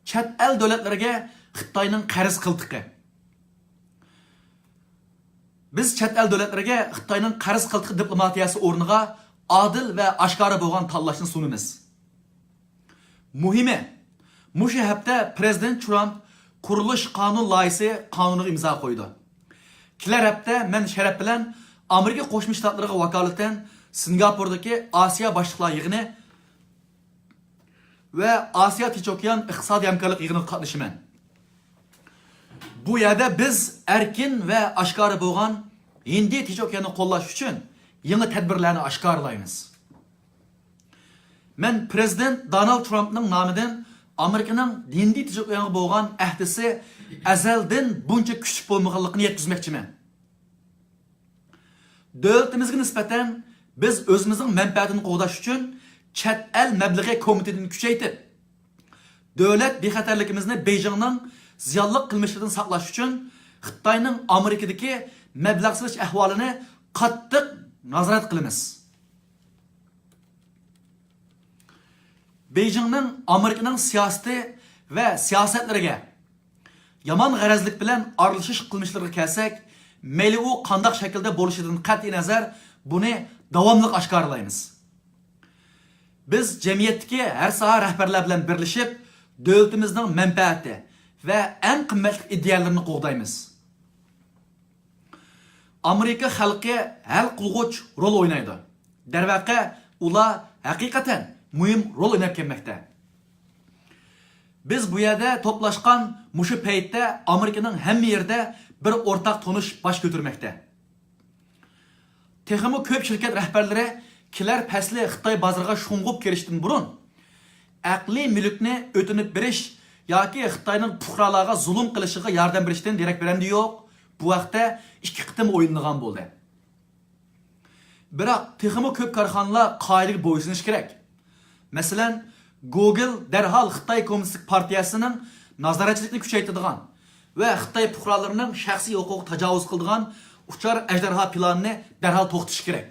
چەت ئەل دۆلەتلىرىگە خىتاينىڭ قەرز قىلتىقى. بىز چەت ئەل دۆلەتلىرىگە خىتاينىڭ قەرز قىلتىقى دىپلوماتىيەسى ئورنىغا ئادىل ۋە ئاشكارا بولغان تاللاشنى سۇنىمىز. مۇھىمى، مۇشۇ ھەپتە پىرېزىدېنت ترامپ قۇرۇلۇش قانۇن لايىھىسى قانۇنىغا ئىمزا قويىدۇ. كېلەر ھەپتە مەن شەرەپ بىلەن ئامېرىكا قوشما شتاتلىرىغا ۋاكالىتەن سىنگاپوردىكى ئاسىيا باشلىقلار يىغىنى ۋە ئاسىيا تىنچ ئوكيان ئىقتىسادىي ھەمكارلىق يىغىنىغا قاتنىشىمەن. بۇ يەردە بىز ئەركىن ۋە ئاشكارا بولغان ھىندى تىنچ ئوكياننى قوللاش ئۈچۈن يېڭى تەدبىرلەرنى ئاشكارىلايمىز. مەن پىرېزىدېنت دونالد ترامپنىڭ نامىدىن ئامېرىكىنىڭ ھىندى تىنچ ئوكيانغا بولغان ئەھدىسى ئەزەلدىن بۇنچە كۈچلۈك بولمىغانلىقىنى يەتكۈزمەكچىمەن. دۆلىتىمىزگە نىسبەتەن بىز ئۆزىمىزنىڭ مەنپەئەتىنى قوغداش ئۈچۈن چەت ئەل مەبلىغى كومىتېتىنى كۈچەيتىپ، دۆلەت بىخەتەرلىكىمىزنى بېيجىڭنىڭ زىيانلىق قىلمىشلىرىدىن ساقلاش ئۈچۈن خىتاينىڭ ئامېرىكىدىكى مەبلەغ سېلىش ئەھۋالىنى قاتتىق نازارەت قىلىمىز. بېيجىڭنىڭ ئامېرىكىنىڭ سىياسىتى ۋە سىياسەتلىرىگە، يامان غەرەزلىك بىلەن ئارىلىشىش قىلمىشلىرىغا كەلسەك، مەيلى ئۇ قانداق شەكىلدە بولۇشىدىن قەتئىينەزەر، بۇنى داۋاملىق ئاشكارىلايمىز. بىز جەمئىيەتتىكى ھەر ساھە رەھبەرلەر بىلەن بىرلىشىپ، دۆلىتىمىزنىڭ مەنپەئەتى ۋە ئەڭ قىممەتلىك ئىدىيەلىرىنى قوغدايمىز. ئامېرىكا خەلقى ھەل قىلغۇچ رول ئوينايدۇ. دەرۋەقە، ئۇلار ھەقىقەتەن مۇھىم رول ئويناپ كەلمەكتە. بىز بۇ يەردە توپلاشقان مۇشۇ پەيتتە ئامېرىكىنىڭ ھەممە يېرىدە بىر ئورتاق تونۇش باش كۆتۈرمەكتە. تېخىمۇ كۆپ شىركەت رەھبەرلىرى كېلەر پەسلى خىتاي بازىرىغا شۇڭغۇپ كىرىشتىن بۇرۇن، ئەقلىي مۈلۈكنى ئۆتۈنۈپ بېرىش ياكى خىتاينىڭ پۇقرالارغا زۇلۇم قىلىشىغا ياردەم بېرىشتىن دېرەك بېرەمدۇ يوق، بۇ ھەقتە ئىككى قېتىم ئويلىنىدىغان بولدى. بىراق، تېخىمۇ كۆپ كارخانىلار قائىدىگە بويسۇنۇشى كېرەك. مەسىلەن، گوگل دەرھال خىتاي كوممۇنىستىك پارتىيەسىنىڭ نازارەتچىلىكىنى كۈچەيتىدىغان ۋە خىتاي پۇقرالىرىنىڭ شەخسىي ھوقۇقىغا تاجاۋۇز قىلىدىغان ئۇچار ئەجدىھا پىلانىنى دەرھال توختىتىشى كېرەك.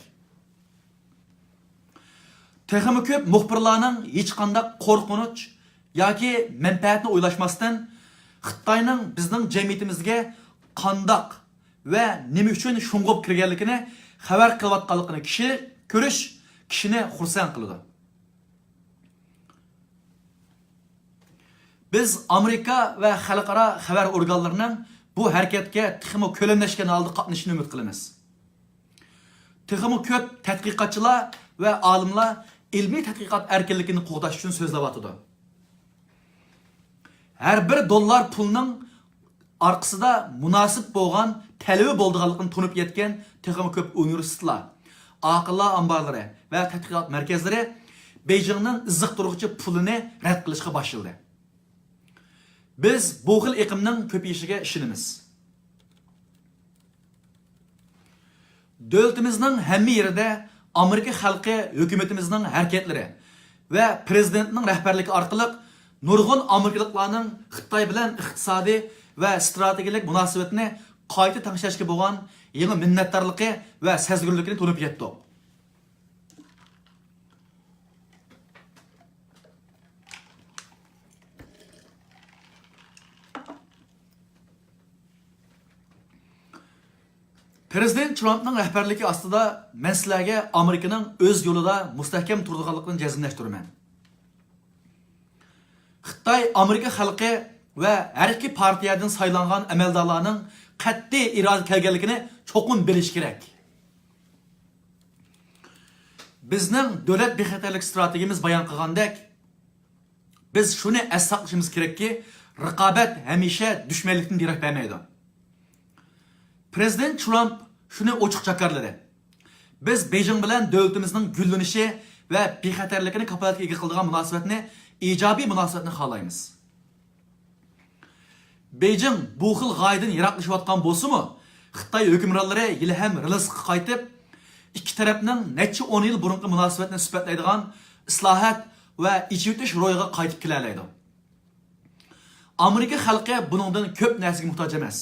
تېخىمۇ كۆپ مۇخبىرلارنىڭ ھېچقانداق قورقۇنچ ياكى مەنپەئەتنى ئويلاشماستىن، خىتاينىڭ بىزنىڭ جەمئىيىتىمىزگە قانداق ۋە نېمە ئۈچۈن شۇڭغۇپ كىرگەنلىكىنى خەۋەر قىلىۋاتقانلىقىنى كىشى كۆرۈش كىشىنى خۇرسەن قىلىدۇ. بىز ئامېرىكا ۋە خەلقئارا خەۋەر ئورگانلىرىنىڭ بۇ ھەرىكەتكە تېخىمۇ كۆلەملەشكەن ھالدا قاتنىشىشىنى ئۈمىد قىلىمىز. تېخىمۇ كۆپ تەتقىقاتچىلار ۋە ئالىملار ئىلمىي تەتقىقات ئەركىنلىكىنى قوغداش ئۈچۈن سۆزلەۋاتىدۇ. ھەر بىر دوللار پۇلنىڭ ئارقىسىدا مۇناسىپ بولغان تەلىپى بولىدىغانلىقىنى تونۇپ يەتكەن تېخىمۇ كۆپ ئۇنىۋېرسىتېتلار، ئاقىللار ئامبارلىرى ۋە تەتقىقات مەركەزلىرى بېيجىڭنىڭ ئىززىقتۇرغۇچى پۇلىنى رەت قىلىشقا باشلىدى. بىز بۇ خىل ئېقىمنىڭ كۆپىيىشىگە ئىشىنىمىز. دۆلىتىمىزنىڭ ھەممە يېرىدە ئامېرىكا خەلقى ھۆكۈمىتىمىزنىڭ ھەرىكەتلىرى ۋە پىرېزىدېنتنىڭ رەھبەرلىكى ئارقىلىق نۇرغۇن ئامېرىكىلىقلارنىڭ خىتاي بىلەن ئىقتىسادىي ۋە ئىستراتېگىيەلىك مۇناسىۋەتنى قايتا تەڭشەشكە بولغان يېڭى مىننەتدارلىقى ۋە سەزگۈرلۈكىنى تونۇپ يەتتۇق. پىرېزىدېنت ترامپنىڭ رەھبەرلىكى ئاستىدا مەن سىلەرگە ئامېرىكىنىڭ ئۆز يولىدا مۇستەھكەم تۇرىدىغانلىقىنى جەزملەشتۈرىمەن. خىتاي ئامېرىكا خەلقى ۋە ھەر ئىككى پارتىيەدىن سايلانغان ئەمەلدارلارنىڭ قەتئىي ئىرادە كەلگەنلىكىنى چوقۇم بىلىشى كېرەك. بىزنىڭ دۆلەت بىخەتەرلىك ئىستراتېگىيىمىز بايان قىلغاندەك، بىز شۇنى ئەستە ساقلىشىمىز كېرەككى، رىقابەت ھەمىشە دۈشمەنلىكتىن دېرەك بەرمەيدۇ. پىرېزىدېنت ترامپ شۇنى ئوچۇق جاكارلىدى. بىز بېيجىڭ بىلەن دۆلىتىمىزنىڭ گۈللىنىشى ۋە بىخەتەرلىكىنى كاپالەتكە ئىگە قىلىدىغان مۇناسىۋەتنى، ئىجابىي مۇناسىۋەتنى خالايمىز. بېيجىڭ بۇ خىل غايىدىن يىراقلىشىۋاتقان بولسىمۇ، خىتاي ھۆكۈمرانلىرى ھېلىھەم رېلىسقا قايتىپ، ئىككى تەرەپنىڭ نەچچە ئون يىل بۇرۇنقى مۇناسىۋەتنى سۈپەتلەيدىغان ئىسلاھات ۋە ئېچىۋېتىش روھىغا قايتىپ كېلەلەيدۇ. ئامېرىكا خەلقى بۇنىڭدىن كۆپ نەرسىگە موھتاج ئەمەس.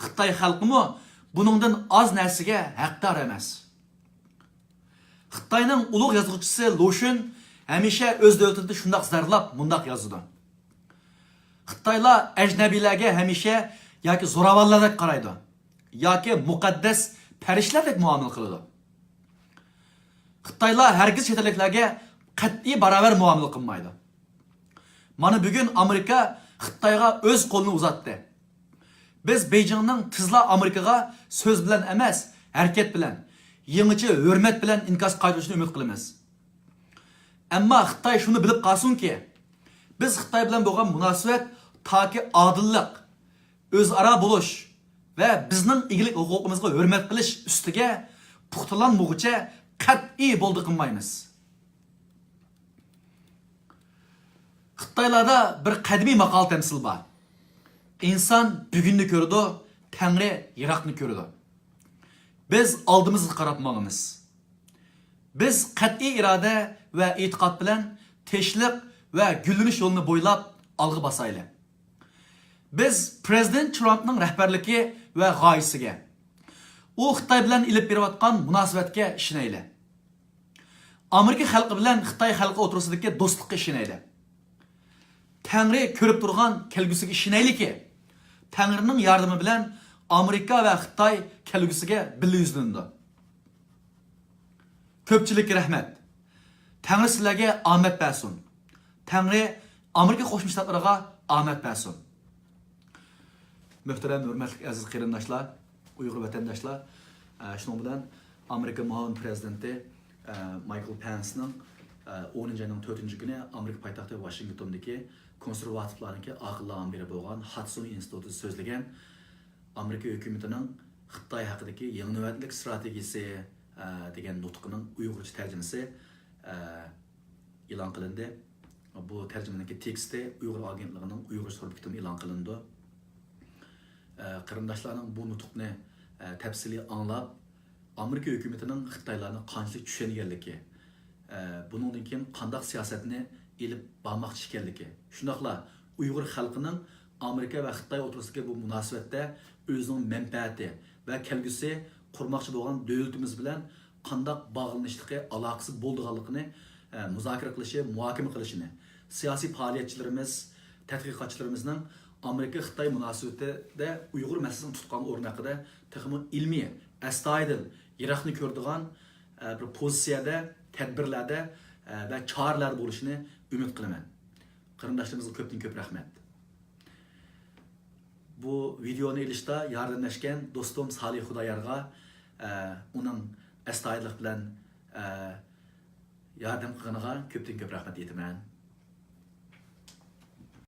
خىتاي خەلقىمۇ بۇنىڭدىن ئاز نەرسىگە ھەقدار ئەمەس. خىتاينىڭ ئۇلۇغ يازغۇچىسى لۇشۈن ھەمىشە ئۆز دۆلىتىدە شۇنداق زارلاپ مۇنداق يازىدۇ: خىتايلار ئەجنەبىيلەرگە ھەمىشە ياكى زوراۋانلاردەك قارايدۇ، ياكى مۇقەددەس پەرىشتىلەردەك مۇئامىلە قىلىدۇ. خىتايلار ھەرگىز چەت ئەللىكلەرگە قەتئىي باراۋەر مۇئامىلە قىلمايدۇ. مانا بۈگۈن ئامېرىكا خىتايغا ئۆز قولىنى ئۇزاتتى. بىز بېيجىڭنىڭ تېزلا ئامېرىكىغا سۆز بىلەن ئەمەس، ھەرىكەت بىلەن، يېڭىچە ھۆرمەت بىلەن ئىنكاس قايتۇرۇشىنى ئۈمىد قىلىمىز. ئەمما خىتاي شۇنى بىلىپ قالسۇنكى، بىز خىتاي بىلەن بولغان مۇناسىۋەت تاكى ئادىللىق، ئۆزئارا بولۇش ۋە بىزنىڭ ئىگىلىك ھوقۇقىمىزغا ھۆرمەت قىلىش ئۈستىگە پۇختىلانمىغۇچە قەتئىي بولدى قىلمايمىز. خىتايلاردا بىر قەدىمىي ماقال تەمسىل بار: «ئىنسان بۈگۈننى كۆرىدۇ، تەڭرى يىراقنى كۆرىدۇ.» بىز ئالدىمىزغا قاراپ ماڭىمىز. بىز قەتئىي ئىرادە ۋە ئېتىقاد بىلەن تىنچلىق ۋە گۈللىنىش يولىنى بويلاپ ئالغا باسايلى. بىز پىرېزىدېنت ترامپنىڭ رەھبەرلىكى ۋە غايىسىگە، ئۇ خىتاي بىلەن ئېلىپ بېرىۋاتقان مۇناسىۋەتكە ئىشىنەيلى. ئامېرىكا خەلقى بىلەن خىتاي خەلقى ئوتتۇرىسىدىكى دوستلۇققا ئىشىنەيلى. تەڭرى كۆرۈپ تۇرغان كەلگۈسىگە ئىشىنەيلىكى، تەڭرىنىڭ ياردىمى بىلەن ئامېرىكا ۋە خىتاي كەلگۈسىگە بىللە يۈزلىنىدۇ. كۆپچىلىككە رەھمەت. تەڭرى سىلەرگە ئامەت بەرسۇن. تەڭرى ئامېرىكا قوشما شتاتلىرىغا ئامەت بەرسۇن. مۆھتەرەم، ھۆرمەتلىك ئەزىز قېرىنداشلار، ئۇيغۇر ۋەتەنداشلار، ئە، شۇنىڭ بىلەن ئامېرىكا مۇئاۋىن پىرېزىدېنتى، ئە، مايكل پېنسنىڭ، ئە، ئونىنچى ئاينىڭ تۆتىنچى كۈنى ئامېرىكا پايتەختى ۋاشىنگتوندىكى كونسېرۋاتىپلارنىڭكى ئاقىللار ئامبىرى بولغان ھادسون ئىنستىتۇتىدا سۆزلىگەن ئامېرىكا ھۆكۈمىتىنىڭ خىتاي ھەققىدىكى يېڭى نۆۋەتلىك ستراتېگىيىسى، ئە، دېگەن نۇتقىنىڭ ئۇيغۇرچە تەرجىمىسى، ئە، ئېلان قىلىندى. بۇ تەرجىمىنىڭكى تېكىستى ئۇيغۇر ئاگېنتلىقىنىڭ ئۇيغۇرچە تور بېكىتىدە ئېلان قىلىنىدۇ. ئە، قېرىنداشلارنىڭ بۇ نۇتۇقنى، ئە، تەپسىلىي ئاڭلاپ، ئامېرىكا ھۆكۈمىتىنىڭ خىتايلارنى قانچىلىك چۈشەنگەنلىكى، ئە، بۇنىڭدىن كېيىن قانداق سىياسەتنى ئېلىپ بارماقچى ئىكەنلىكى، شۇنداقلا ئۇيغۇر خەلقىنىڭ ئامېرىكا ۋە خىتاي ئوتتۇرىسىدىكى بۇ مۇناسىۋەتتە ئۆزىنىڭ مەنپەئەتى ۋە كەلگۈسى قۇرماقچى بولغان دۆلىتىمىز بىلەن قانداق باغلىنىشلىقى، ئالاقىسى بولىدىغانلىقىنى، ئە، مۇزاكىرە قىلىشى، مۇھاكىمە قىلىشىنى، سىياسىي پائالىيەتچىلىرىمىز، تەتقىقاتچىلىرىمىزنىڭ ئامېرىكا-خىتاي مۇناسىۋىتىدە ئۇيغۇر مەسىلىسىنىڭ تۇتقان ئورنى ھەققىدە تېخىمۇ ئىلمىي، ئەستايىدىل، يىراقنى كۆرىدىغان، ئە، بىر پوزىتسىيەدە، تەدبىرلەردە، ئە، ۋە چارىلەردە بولۇشىنى ئۈمىد قىلىمەن. قېرىنداشلىرىمىزغا كۆپتىن كۆپ رەھمەت. بۇ ۋىدېئونى ئېلىشتا ياردەملەشكەن دوستۇم سالىھ خۇدايارغا، ئە، ئۇنىڭ ئەستايىدىللىق بىلەن، ئە، ياردەم قىلغىنىغا كۆپتىن كۆپ رەھمەت ئېيتىمەن.